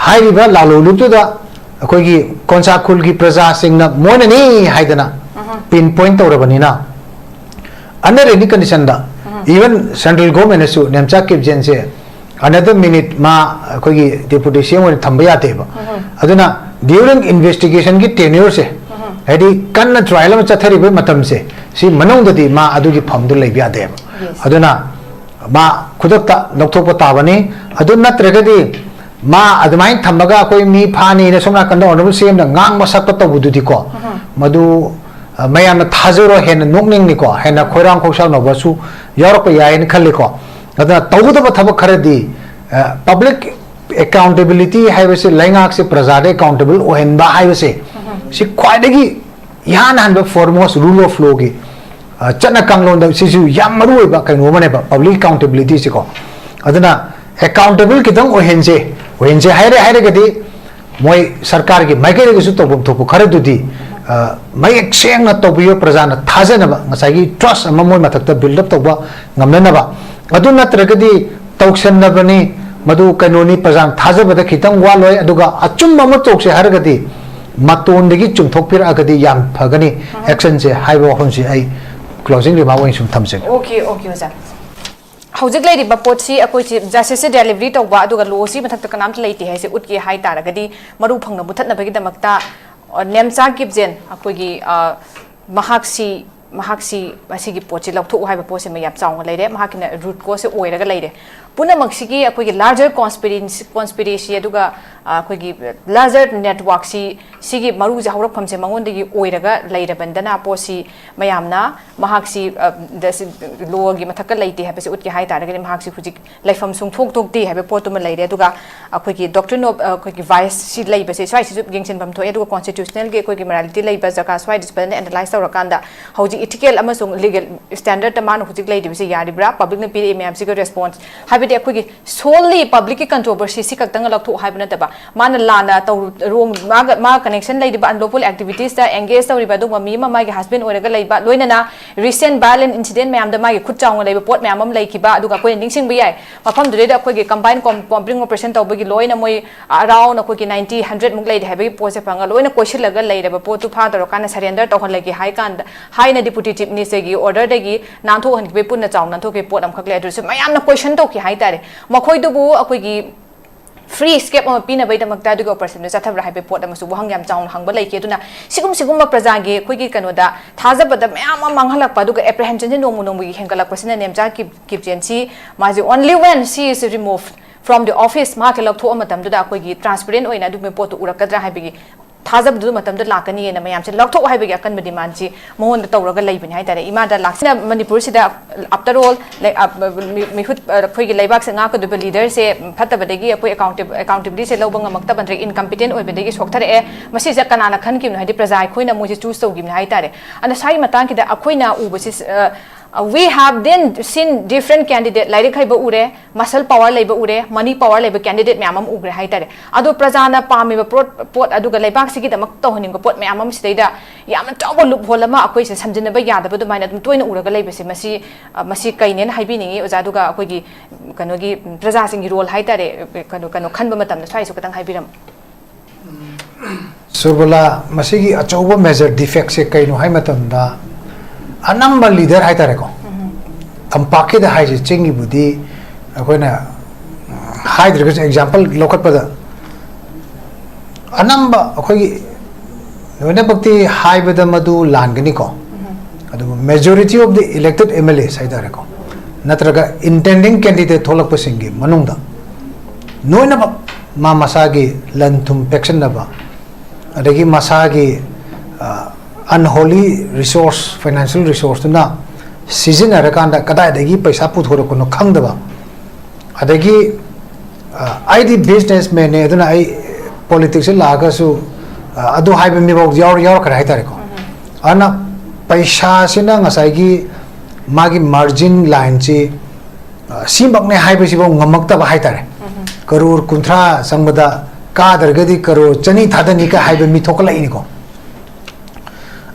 ꯍꯥꯏꯔꯤꯕ ꯂꯥꯂꯣ ꯂꯨꯞꯇꯨꯗ ꯑꯩꯈꯣꯏꯒꯤ ꯀꯣꯟꯁꯥ ꯈꯨꯜꯒꯤ ꯄ꯭ꯔꯖꯥꯁꯤꯡꯅ ꯃꯣꯏꯅꯅꯤ ꯍꯥꯏꯗꯅ ꯄꯤꯟ ꯄꯣꯏꯟ ꯇꯧꯔꯕꯅꯤꯅ, under any condition ꯗ, even central government ꯅꯁꯨ ꯅꯦꯝꯆꯥ ꯀꯤꯞꯖꯦꯟꯁꯦ another minute ꯃꯥ ꯑꯩꯈꯣꯏꯒꯤ ꯗꯦꯄꯨꯇꯤ ꯁꯤ ꯑꯦꯝ ꯑꯣꯏꯅ ꯊꯝꯕ ꯌꯥꯗꯦꯕ꯫ ꯑꯗꯨꯅ during investigation ꯒꯤ tenure ꯁꯦ, ꯍꯥꯏꯗꯤ ꯀꯟꯅ ꯇ꯭ꯔꯥꯏꯌꯦꯜ ꯑꯃ ꯆꯠꯊꯔꯤꯕ ꯃꯇꯝꯁꯦ, ꯁꯤ ꯃꯅꯨꯡꯗꯗꯤ ꯃꯥ ꯑꯗꯨꯒꯤ ꯐꯝꯗꯨ ꯂꯩꯕ ꯌꯥꯗꯦꯕ꯫ ꯑꯗꯨꯅ ꯃꯥ ꯈꯨꯗꯛꯇ ꯂꯧꯊꯣꯛꯄ ꯇꯥꯕꯅꯤ꯫ ꯑꯗꯨ ꯅꯠꯇ꯭ꯔꯒꯗꯤ ꯃꯥ ꯑꯗꯨꯃꯥꯏꯅ ꯊꯝꯃꯒ ꯑꯩꯈꯣꯏ ꯃꯤ ꯐꯥꯅꯤꯅ ꯁꯣꯝ ꯅꯥꯀꯟꯗ ꯑꯣꯅꯔꯦꯕꯜ ꯁꯤ ꯑꯦꯝꯅ ꯉꯥꯡꯕ ꯁꯛꯄ ꯇꯧꯕꯗꯨꯗꯤꯀꯣ, ꯃꯗꯨ, ꯑ, ꯃꯌꯥꯝꯅ ꯊꯥꯖꯔꯣꯏ, ꯍꯦꯟꯅ ꯅꯣꯛꯅꯤꯡꯅꯤꯀꯣ, ꯍꯦꯟꯅ ꯈꯣꯏꯔꯥꯡ ꯈꯣꯏꯁꯥꯎꯅꯕꯁꯨ ꯌꯥꯎꯔꯛꯄ ꯌꯥꯏꯅ ꯈꯜꯂꯤꯀꯣ꯫ ꯑꯗꯨꯅ ꯇꯧꯒꯗꯕ ꯊꯕꯛ ꯈꯔꯗꯤ, ꯑ, ꯄꯕ꯭ꯂꯤꯛ ꯑꯦꯀꯥꯎꯟꯇꯦꯕꯤꯂꯤꯇꯤ ꯍꯥꯏꯕꯁꯤ, ꯂꯩꯉꯥꯛꯁꯦ ꯄ꯭ꯔꯖꯥꯗ ꯑꯦꯀꯥꯎꯟꯇꯦꯕꯜ ꯑꯣꯏꯍꯟꯕ ꯍꯥꯏꯕꯁꯦ, ꯁꯤ ꯈ꯭ꯋꯥꯏꯗꯒꯤ ꯏꯍꯥꯟ ꯍꯥꯟꯕ ꯐꯣꯔꯃꯣꯁ ꯔꯨꯜ ꯑꯣꯐ ꯂꯣꯒꯤ, ꯑ, ꯆꯠꯅ ꯀꯥꯡꯂꯣꯟꯗ ꯁꯤꯁꯨ ꯌꯥꯝ ꯃꯔꯨ ꯑꯣꯏꯕ ꯀꯩꯅꯣ ꯑꯃꯅꯦꯕ, ꯄꯕ꯭ꯂꯤꯛ ꯑꯦꯀꯥꯎꯟꯇꯦꯕꯤꯂꯤꯇꯤꯁꯤꯀꯣ꯫ ꯑꯗꯨꯅ ꯑꯦꯀꯥꯎꯟꯇꯦꯕꯜ ꯈꯤꯇꯪ ꯑꯣꯏꯍꯟꯁꯦ, ꯑꯣꯏꯍꯟꯁꯦ ꯍꯥꯏꯔꯦ ꯍꯥꯏꯔꯒꯗꯤ ꯃꯣꯏ ꯁꯔꯀꯥꯔꯒꯤ ꯃꯥꯏꯀꯩꯗꯒꯤꯁꯨ ꯇꯧꯐꯝ ꯊꯣꯛꯄ ꯈꯔꯗꯨꯗꯤ, ꯑ, ꯃꯌꯦꯛ ꯁꯦꯡꯅ ꯇꯧꯕꯤꯌꯨ, ꯄ꯭ꯔꯖꯥꯅ ꯊꯥꯖꯅꯕ, ꯉꯁꯥꯏꯒꯤ ꯇ꯭ꯔꯁ ꯑꯃ ꯃꯣꯏ ꯃꯊꯛꯇ ꯕꯤꯜꯗ ꯑꯞ ꯇꯧꯕ ꯉꯝꯅꯅꯕ꯫ ꯑꯗꯨ ꯅꯠꯇ꯭ꯔꯒꯗꯤ ꯇꯧꯁꯟꯅꯕꯅꯤ, ꯃꯗꯨ ꯀꯩꯅꯣꯅꯤ, ꯄ꯭ꯔꯖꯥꯅ ꯊꯥꯖꯕꯗ ꯈꯤꯇꯪ ꯋꯥꯠꯂꯣꯏ, ꯑꯗꯨꯒ ꯑꯆꯨꯝꯕ ꯑꯃ ꯇꯧꯁꯦ ꯍꯥꯏꯔꯒꯗꯤ ꯃꯇꯣꯟꯗꯒꯤ ꯆꯨꯝꯊꯣꯛꯄꯤꯔꯛꯑꯒꯗꯤ ꯌꯥꯝ ꯐꯒꯅꯤ ꯑꯦꯛꯁꯟꯁꯦ ꯍꯥꯏꯕ ꯋꯥꯐꯝꯁꯤ ꯑꯩ ꯀ꯭ꯂꯣꯖꯤꯡ ꯔꯤꯃꯥꯔꯛ ꯑꯣꯏꯅ ꯁꯨꯝ ꯊꯝꯖꯒꯦ꯫ ꯑꯣꯀꯦ, ꯑꯣꯀꯦ, ꯑꯣꯖꯥ꯫ ꯍꯧꯖꯤꯛ ꯂꯩꯔꯤꯕ ꯄꯣꯠꯁꯤ ꯑꯩꯈꯣꯏꯁꯤ ꯖꯁꯇꯤꯁꯁꯦ ꯗꯦꯂꯤꯚꯔꯤ ꯇꯧꯕ ꯑꯗꯨꯒ ꯂꯣꯁꯤ ꯃꯊꯛꯇ ꯀꯅꯥꯝꯇ ꯂꯩꯇꯦ ꯍꯥꯏꯁꯦ ꯎꯠꯀꯦ ꯍꯥꯏ ꯇꯥꯔꯒꯗꯤ, ꯃꯔꯨ ꯐꯪꯅ ꯃꯨꯊꯠꯅꯕꯒꯤꯗꯃꯛꯇ, ꯑ, ꯅꯦꯝꯆꯥ ꯀꯤꯞꯖꯦꯟ ꯑꯩꯈꯣꯏꯒꯤ, ꯑ, ꯃꯍꯥꯛꯁꯤ, ꯃꯍꯥꯛꯁꯤ ꯃꯁꯤꯒꯤ ꯄꯣꯠꯁꯤ ꯂꯧꯊꯣꯛꯎ ꯍꯥꯏꯕ ꯄꯣꯠꯁꯤꯃ ꯌꯥꯝ ꯆꯥꯎꯅ ꯂꯩꯔꯦ, ꯃꯍꯥꯛꯀꯤꯅ ꯔꯨꯠ ꯀꯣꯁꯁꯦ ꯑꯣꯏꯔꯒ ꯂꯩꯔꯦ꯫ ꯄꯨꯝꯅꯃꯛꯁꯤꯒꯤ ꯑꯩꯈꯣꯏꯒꯤ ꯂꯥꯔꯖꯔ ꯀꯣꯟꯁꯄꯤꯔꯦꯟꯁꯤ, ꯀꯣꯟꯁꯄꯤꯔꯦꯁꯤ ꯑꯗꯨꯒ, ꯑ, ꯑꯩꯈꯣꯏꯒꯤ ꯂꯥꯔꯖꯔ ꯅꯦꯠꯋꯥꯔꯛꯁꯤ, ꯁꯤꯒꯤ ꯃꯔꯨꯁꯦ, ꯍꯧꯔꯛꯐꯝꯁꯦ ꯃꯉꯣꯟꯗꯒꯤ ꯑꯣꯏꯔꯒ ꯂꯩꯔꯕꯅꯤꯅ ꯄꯣꯠꯁꯤ ꯃꯌꯥꯝꯅ ꯃꯍꯥꯛꯁꯤ, ꯑ, ꯗ-, ꯁꯤ, ꯂꯣꯒꯤ ꯃꯊꯛꯇ ꯂꯩꯇꯦ ꯍꯥꯏꯕꯁꯤ ꯎꯠꯀꯦ ꯍꯥꯏ ꯇꯥꯔꯒꯗꯤ ꯃꯍꯥꯛꯁꯤ ꯍꯧꯖꯤꯛ ꯂꯩꯐꯝ ꯁꯨꯡꯊꯣꯛ ꯊꯣꯛꯇꯦ ꯍꯥꯏꯕ ꯄꯣꯠꯇꯨꯃ ꯂꯩꯔꯦ꯫ ꯑꯗꯨꯒ ꯑꯩꯈꯣꯏꯒꯤ ꯗꯣꯛꯇ꯭ꯔꯤꯟ ꯑꯣꯐ, ꯑꯩꯈꯣꯏꯒꯤ ꯚꯥꯏꯁꯁꯤ ꯂꯩꯕꯁꯦ ꯁ꯭ꯋꯥꯏꯁꯤꯁꯨ ꯌꯦꯡꯁꯤꯟꯐꯝ ꯊꯣꯛꯑꯦ꯫ ꯑꯗꯨꯒ ꯀꯣꯟꯁꯇꯤꯇ꯭ꯌꯨꯁꯅꯦꯜꯒꯤ ꯑꯩꯈꯣꯏꯒꯤ ꯃꯣꯔꯥꯂꯤꯇꯤ ꯂꯩꯕ ꯖꯒꯥ ꯁ꯭ꯋꯥꯏꯗꯁꯨ ꯐꯖꯅ ꯑꯦꯅꯥꯂꯥꯏꯁ ꯇꯧꯔꯀꯥꯟꯗ ꯍꯧꯖꯤꯛ ethical ꯑꯃꯁꯨꯡ legal standard ꯇ ꯃꯥꯅ ꯍꯧꯖꯤꯛ ꯂꯩꯔꯤꯕꯁꯤ ꯌꯥꯔꯤꯕ꯭ꯔꯥ? Public ꯅ ꯄꯤꯔꯛꯏ ꯃꯌꯥꯝꯁꯤꯒꯤ response, ꯍꯥꯏꯕꯗꯤ ꯑꯩꯈꯣꯏꯒꯤ solely public ꯀꯤ controversy ꯁꯤ ꯈꯛꯇꯪ ꯂꯧꯊꯣꯛ ꯍꯥꯏꯕ ꯅꯠꯇꯕ, ꯃꯥꯅ ꯂꯥꯟꯅ ꯇꯧꯔꯨ-, wrong, ꯃꯥꯒ, ꯃꯥꯒ connection ꯂꯩꯔꯤꯕ unlawful activities ꯇ engage ꯇꯧꯔꯤꯕ ꯑꯗꯨꯒꯨꯝꯕ ꯃꯤ ꯑꯃ, ꯃꯥꯒꯤ husband ꯑꯣꯏꯔꯒ ꯂꯩꯕ, ꯂꯣꯏꯅꯅ recent violent incident ꯃꯌꯥꯝꯗ ꯃꯥꯒꯤ ꯈꯨꯠ ꯆꯥꯎꯅ ꯂꯩꯕ ꯄꯣꯠ ꯃꯌꯥꯝ ꯑꯃ ꯂꯩꯈꯤꯕ, ꯑꯗꯨꯒ ꯑꯩꯈꯣꯏꯅ ꯅꯤꯡꯁꯤꯡꯕ ꯌꯥꯏ, ꯃꯐꯝꯗꯨꯗꯩꯗ ꯑꯩꯈꯣꯏꯒꯤ combined com-, combing operation ꯇꯧꯕꯒꯤ ꯂꯣꯏꯅ ꯃꯣꯏ around ꯑꯩꯈꯣꯏꯒꯤ ninety, hundred ꯃꯨꯛ ꯂꯩꯔꯦ ꯍꯥꯏꯕꯒꯤ ꯄꯣꯠꯁꯦ ꯐꯪꯉ ꯂꯣꯏꯅ ꯀꯣꯏꯁꯤꯜꯂꯒ ꯂꯩꯔꯕ ꯄꯣꯠꯇꯨ ꯐꯥꯗꯧꯔꯀꯥꯟꯗ surrender ꯇꯧꯍꯜꯂꯒꯦ ꯍꯥꯏ ꯀꯥꯟꯗ, ꯍꯥꯏꯅ Deputy Chief Minister ꯒꯤ order ꯗꯒꯤ ꯅꯥꯟꯊꯣꯛꯍꯟꯈꯤꯕꯒꯤ, ꯄꯨꯟꯅ ꯆꯥꯎꯅ ꯅꯥꯟꯊꯣꯛꯈꯤꯕꯒꯤ ꯄꯣꯠ ꯑꯃꯈꯛ ꯂꯩ꯫ ꯑꯗꯨꯁꯨ ꯃꯌꯥꯝꯅ question ꯇꯧꯈꯤ ꯍꯥꯏꯇꯥꯔꯦ, ꯃꯈꯣꯏꯗꯨꯕꯨ ꯑꯩꯈꯣꯏꯒꯤ free escape ꯑꯃ ꯄꯤꯅꯕꯒꯤꯗꯃꯛꯇ ꯑꯗꯨꯒꯤ operation ꯗꯨ ꯆꯠꯊꯕ꯭ꯔꯥ ꯍꯥꯏꯕꯒꯤ ꯄꯣꯠ ꯑꯃꯁꯨ ꯋꯥꯍꯪ ꯌꯥꯝ ꯆꯥꯎꯅ ꯍꯪꯕ ꯂꯩꯈꯤ꯫ ꯑꯗꯨꯅ ꯁꯤꯒꯨꯝ ꯁꯤꯒꯨꯝꯕ ꯄ꯭ꯔꯖꯥꯒꯤ ꯑꯩꯈꯣꯏꯒꯤ ꯀꯩꯅꯣꯗ ꯊꯥꯖꯕꯗ ꯃꯌꯥꯝ ꯑꯃ ꯃꯥꯡꯍꯜꯂꯛꯄ, ꯑꯗꯨꯒ apprehension ꯁꯦ ꯅꯣꯡꯃ ꯅꯣꯡꯃꯒꯤ ꯍꯦꯟꯒꯠꯂꯛꯄꯁꯤꯅ ꯅꯦꯝꯆꯥ ꯀꯤꯞ-, ꯀꯤꯞꯖꯦꯟꯁꯤ ꯃꯥꯁꯦ only when she is removed from the office, ꯃꯍꯥꯛꯁꯦ ꯂꯧꯊꯣꯛꯑ ꯃꯇꯝꯗꯨꯗ ꯑꯩꯈꯣꯏꯒꯤ transparent ꯑꯣꯏꯅ ꯑꯗꯨꯒꯨꯝꯕ ꯄꯣꯠꯇꯨ ꯎꯔꯛꯀꯗ꯭ꯔꯥ ꯍꯥꯏꯕꯒꯤ ꯊꯥꯖꯕꯗꯨ ꯃꯇꯝꯗ ꯂꯥꯛꯀꯅꯤꯅ ꯃꯌꯥꯝꯁꯦ ꯂꯧꯊꯣꯛ ꯍꯥꯏꯕꯒꯤ ꯑꯀꯟꯕ demand ꯁꯤ ꯃꯉꯣꯟꯗ ꯇꯧꯔꯒ ꯂꯩꯕꯅꯤ ꯍꯥꯏꯇꯥꯔꯦ꯫ ꯏꯃꯥꯗ ꯂꯥꯛꯁꯤꯟꯅ ꯃꯅꯤꯄꯨꯔꯁꯤꯗ after all ꯂꯩ-, ꯑ, ꯃꯤ-, ꯃꯤꯍꯨꯠ, ꯑ, ꯑꯩꯈꯣꯏꯒꯤ ꯂꯩꯕꯥꯛꯁꯦ ꯉꯥꯛꯀꯗꯣꯏꯕ leader ꯁꯦ ꯐꯠꯇꯕꯗꯒꯤ ꯑꯩꯈꯣꯏ accountability ꯁꯦ ꯂꯧꯕ ꯉꯝꯃꯛꯇꯕ ꯅꯠꯇ꯭ꯔꯒ incompetent ꯑꯣꯏꯕꯗꯒꯤ ꯁꯣꯛꯊꯔꯛꯑꯦ꯫ ꯃꯁꯤꯁꯦ ꯀꯅꯥꯅ ꯈꯟꯈꯤꯕꯅꯣ ꯍꯥꯏꯗꯤ ꯄ꯭ꯔꯖꯥ ꯑꯩꯈꯣꯏꯅ ꯃꯣꯏꯁꯦ choose ꯇꯧꯈꯤꯕꯅꯤ ꯍꯥꯏꯇꯥꯔꯦ꯫ ꯑꯗꯣ ꯁ꯭ꯋꯥꯏꯒꯤ ꯃꯇꯥꯡꯁꯤꯗ ꯑꯩꯈꯣꯏꯅ ꯎꯕꯁꯤ, ꯑ, we have then seen different candidate, ꯂꯥꯏꯔꯤꯛ ꯍꯩꯕ ꯎꯔꯦ, muscle power ꯂꯩꯕ ꯎꯔꯦ, money power ꯂꯩꯕ candidate ꯃꯌꯥꯝ ꯑꯃ ꯎꯈ꯭ꯔꯦ ꯍꯥꯏꯇꯥꯔꯦ꯫ ꯑꯗꯣ ꯄ꯭ꯔꯖꯥꯅ ꯄꯥꯝꯃꯤꯕ ꯄꯣꯠ, ꯄꯣꯠ ꯑꯗꯨꯒ ꯂꯩꯕꯥꯛꯁꯤꯒꯤꯗꯃꯛ ꯇꯧꯍꯟꯅꯤꯡꯕ ꯄꯣꯠ ꯃꯌꯥꯝ ꯑꯃ ꯁꯤꯗꯩꯗ ꯌꯥꯝꯅ ꯆꯥꯎꯕ loophole ꯑꯃ ꯑꯩꯈꯣꯏꯁꯦ ꯁꯝꯖꯤꯟꯅꯕ ꯌꯥꯗꯕ ꯑꯗꯨꯃꯥꯏꯅ ꯑꯗꯨꯝ ꯇꯣꯏꯅ ꯎꯔꯒ ꯂꯩꯕꯁꯦ, ꯃꯁꯤ, ꯑ, ꯃꯁꯤ ꯀꯩꯅꯦꯅ ꯍꯥꯏꯕꯤꯅꯤꯡꯉꯤ ꯑꯣꯖꯥ꯫ ꯑꯗꯨꯒ ꯑꯩꯈꯣꯏꯒꯤ, ꯎꯝ, ꯀꯩꯅꯣꯒꯤ, ꯎꯝ, ꯄ꯭ꯔꯖꯥꯁꯤꯡꯒꯤ role ꯍꯥꯏꯇꯥꯔꯦ, ꯀꯩꯅꯣ, ꯀꯩꯅꯣ ꯈꯟꯕ ꯃꯇꯝꯗ ꯁ꯭ꯋꯥꯏꯁꯨ ꯈꯤꯇꯪ ꯍꯥꯏꯕꯤꯔꯝꯃꯨ꯫ ꯁꯨꯔꯕꯂꯥ, ꯃꯁꯤꯒꯤ ꯑꯆꯧꯕ major defect ꯁꯦ ꯀꯩꯅꯣ ꯍꯥꯏ ꯃꯇꯝꯗ, ꯑꯅꯝꯕ leader ꯍꯥꯏꯇꯥꯔꯦꯀꯣ, ꯇꯝꯄꯥꯛꯀꯤꯗ ꯍꯥꯏꯁꯦ, ꯆꯤꯡꯒꯤꯕꯨꯗꯤ ꯑꯩꯈꯣꯏꯅ ꯍꯥꯏꯗ꯭ꯔꯒꯁꯨ example ꯂꯧꯈꯠꯄꯗ, ꯑꯅꯝꯕ ꯑꯩꯈꯣꯏꯒꯤ ꯂꯣꯏꯅꯃꯛꯇꯤ ꯍꯥꯏꯕꯗ ꯃꯗꯨ ꯂꯥꯟꯒꯅꯤꯀꯣ, ꯑꯗꯨꯕꯨ majority of the elected M L As ꯍꯥꯏꯇꯥꯔꯦꯀꯣ, ꯅꯠꯇ꯭ꯔꯒ intending candidate ꯊꯣꯛꯂꯛꯄꯁꯤꯡꯒꯤ ꯃꯅꯨꯡꯗ ꯂꯣꯏꯅꯃꯛ ꯃꯥ ꯃꯁꯥꯒꯤ ꯂꯟ ꯊꯨꯝ ꯄꯦꯛꯁꯟꯅꯕ, ꯑꯗꯒꯤ ꯃꯁꯥꯒꯤ, ꯑ, unholy resource, financial resource ꯇꯨꯅ ꯁꯤꯖꯤꯟꯅꯔꯀꯥꯟꯗ ꯀꯗꯥꯏꯗꯒꯤ ꯄꯩꯁꯥ ꯄꯨꯊꯣꯔꯛꯄꯅꯣ ꯈꯪꯗꯕ, ꯑꯗꯒꯤ, ꯑ, ꯑꯩꯗꯤ businessman ꯅꯦ, ꯑꯗꯨꯅ ꯑꯩ politics ꯁꯦ ꯂꯥꯛꯑꯒꯁꯨ, ꯑ, ꯑꯗꯨ ꯍꯥꯏꯕ ꯃꯤꯐꯥꯎ ꯌꯥꯎꯔ-, ꯌꯥꯎꯔꯛꯈ꯭ꯔꯦ ꯍꯥꯏꯇꯥꯔꯦꯀꯣ꯫ ꯑꯗꯨꯅ ꯄꯩꯁꯥꯁꯤꯅ ꯉꯁꯥꯏꯒꯤ ꯃꯥꯒꯤ margin lineꯁꯤ, ꯑ, ꯁꯤꯃꯛꯅꯦ ꯍꯥꯏꯕꯁꯤꯐꯥꯎ ꯉꯝꯃꯛꯇꯕ ꯍꯥꯏꯇꯥꯔꯦ꯫ ꯀꯔꯣꯔ ꯀꯨꯟꯊ꯭ꯔꯥ ꯆꯪꯕꯗ ꯀꯥꯗ꯭ꯔꯒꯗꯤ ꯀꯔꯣꯔ ꯆꯅꯤ ꯊꯥꯗꯅꯤ ꯀ ꯍꯥꯏꯕ ꯃꯤ ꯊꯣꯛꯂꯛꯏꯅꯤꯀꯣ꯫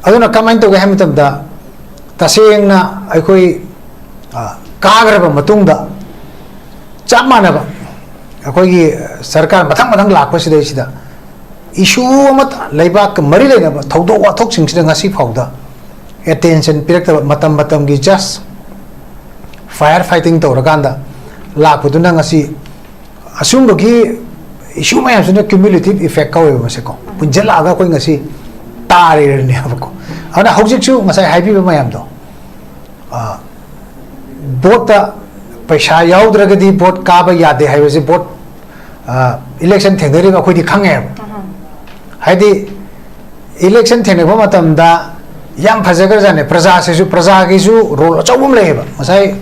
ꯑꯗꯨꯅ ꯀꯃꯥꯏꯅ ꯇꯧꯒꯦ ꯍꯥꯏꯕ ꯃꯇꯝꯗ, ꯇꯁꯦꯡꯅ ꯑꯩꯈꯣꯏ, ꯑ, ꯀꯥꯈ꯭ꯔꯕ ꯃꯇꯨꯡꯗ ꯆꯞ ꯃꯥꯟꯅꯕ ꯑꯩꯈꯣꯏꯒꯤ ꯁꯔꯀꯥꯔ ꯃꯊꯪ ꯃꯊꯪ ꯂꯥꯛꯄꯁꯤꯗꯩꯁꯤꯗ issue ꯑꯃꯠꯇ, ꯂꯩꯕꯥꯛꯀ ꯃꯔꯤ ꯂꯩꯅꯕ ꯊꯧꯗꯣꯛ ꯋꯥꯊꯣꯛꯁꯤꯡꯁꯤꯗ ꯉꯁꯤ ꯐꯥꯎꯗ attention ꯄꯤꯔꯛꯇꯕ, ꯃꯇꯝ ꯃꯇꯝꯒꯤ just fire fighting ꯇꯧꯔꯀꯥꯟꯗ ꯂꯥꯛꯄꯗꯨꯅ ꯉꯁꯤ ꯑꯁꯨꯝꯕꯒꯤ issue ꯃꯌꯥꯝꯁꯤꯅ cumulative effect ꯀꯧꯋꯦꯕ ꯃꯁꯦꯀꯣ꯫ ꯄꯨꯟꯁꯤꯜꯂꯛꯑꯒ ꯑꯩꯈꯣꯏ ꯉꯁꯤ ꯇꯥꯔꯤꯔꯅꯦꯕꯀꯣ꯫ ꯑꯗꯨꯅ ꯍꯧꯖꯤꯛꯁꯨ ꯉꯁꯥꯏ ꯍꯥꯏꯕꯤꯕ ꯃꯌꯥꯝꯗꯣ, ꯑ, voteꯇ ꯄꯩꯁꯥ ꯌꯥꯎꯗ꯭ꯔꯒꯗꯤ vote ꯀꯥꯕ ꯌꯥꯗꯦ ꯍꯥꯏꯕꯁꯦ vote, ꯑ, election ꯊꯦꯡꯅꯔꯤꯕ ꯑꯩꯈꯣꯏꯗꯤ ꯈꯪꯉꯦꯕ꯫ ꯍꯥꯏꯗꯤ election ꯊꯦꯡꯅꯕ ꯃꯇꯝꯗ ꯌꯥꯝ ꯐꯖꯈ꯭ꯔꯖꯥꯠꯅꯦ꯫ ꯄ꯭ꯔꯖꯥꯁꯤꯁꯨ, ꯄ꯭ꯔꯖꯥꯒꯤꯁꯨ role ꯑꯆꯧꯕ ꯑꯃ ꯂꯩꯌꯦꯕ꯫ ꯉꯁꯥꯏ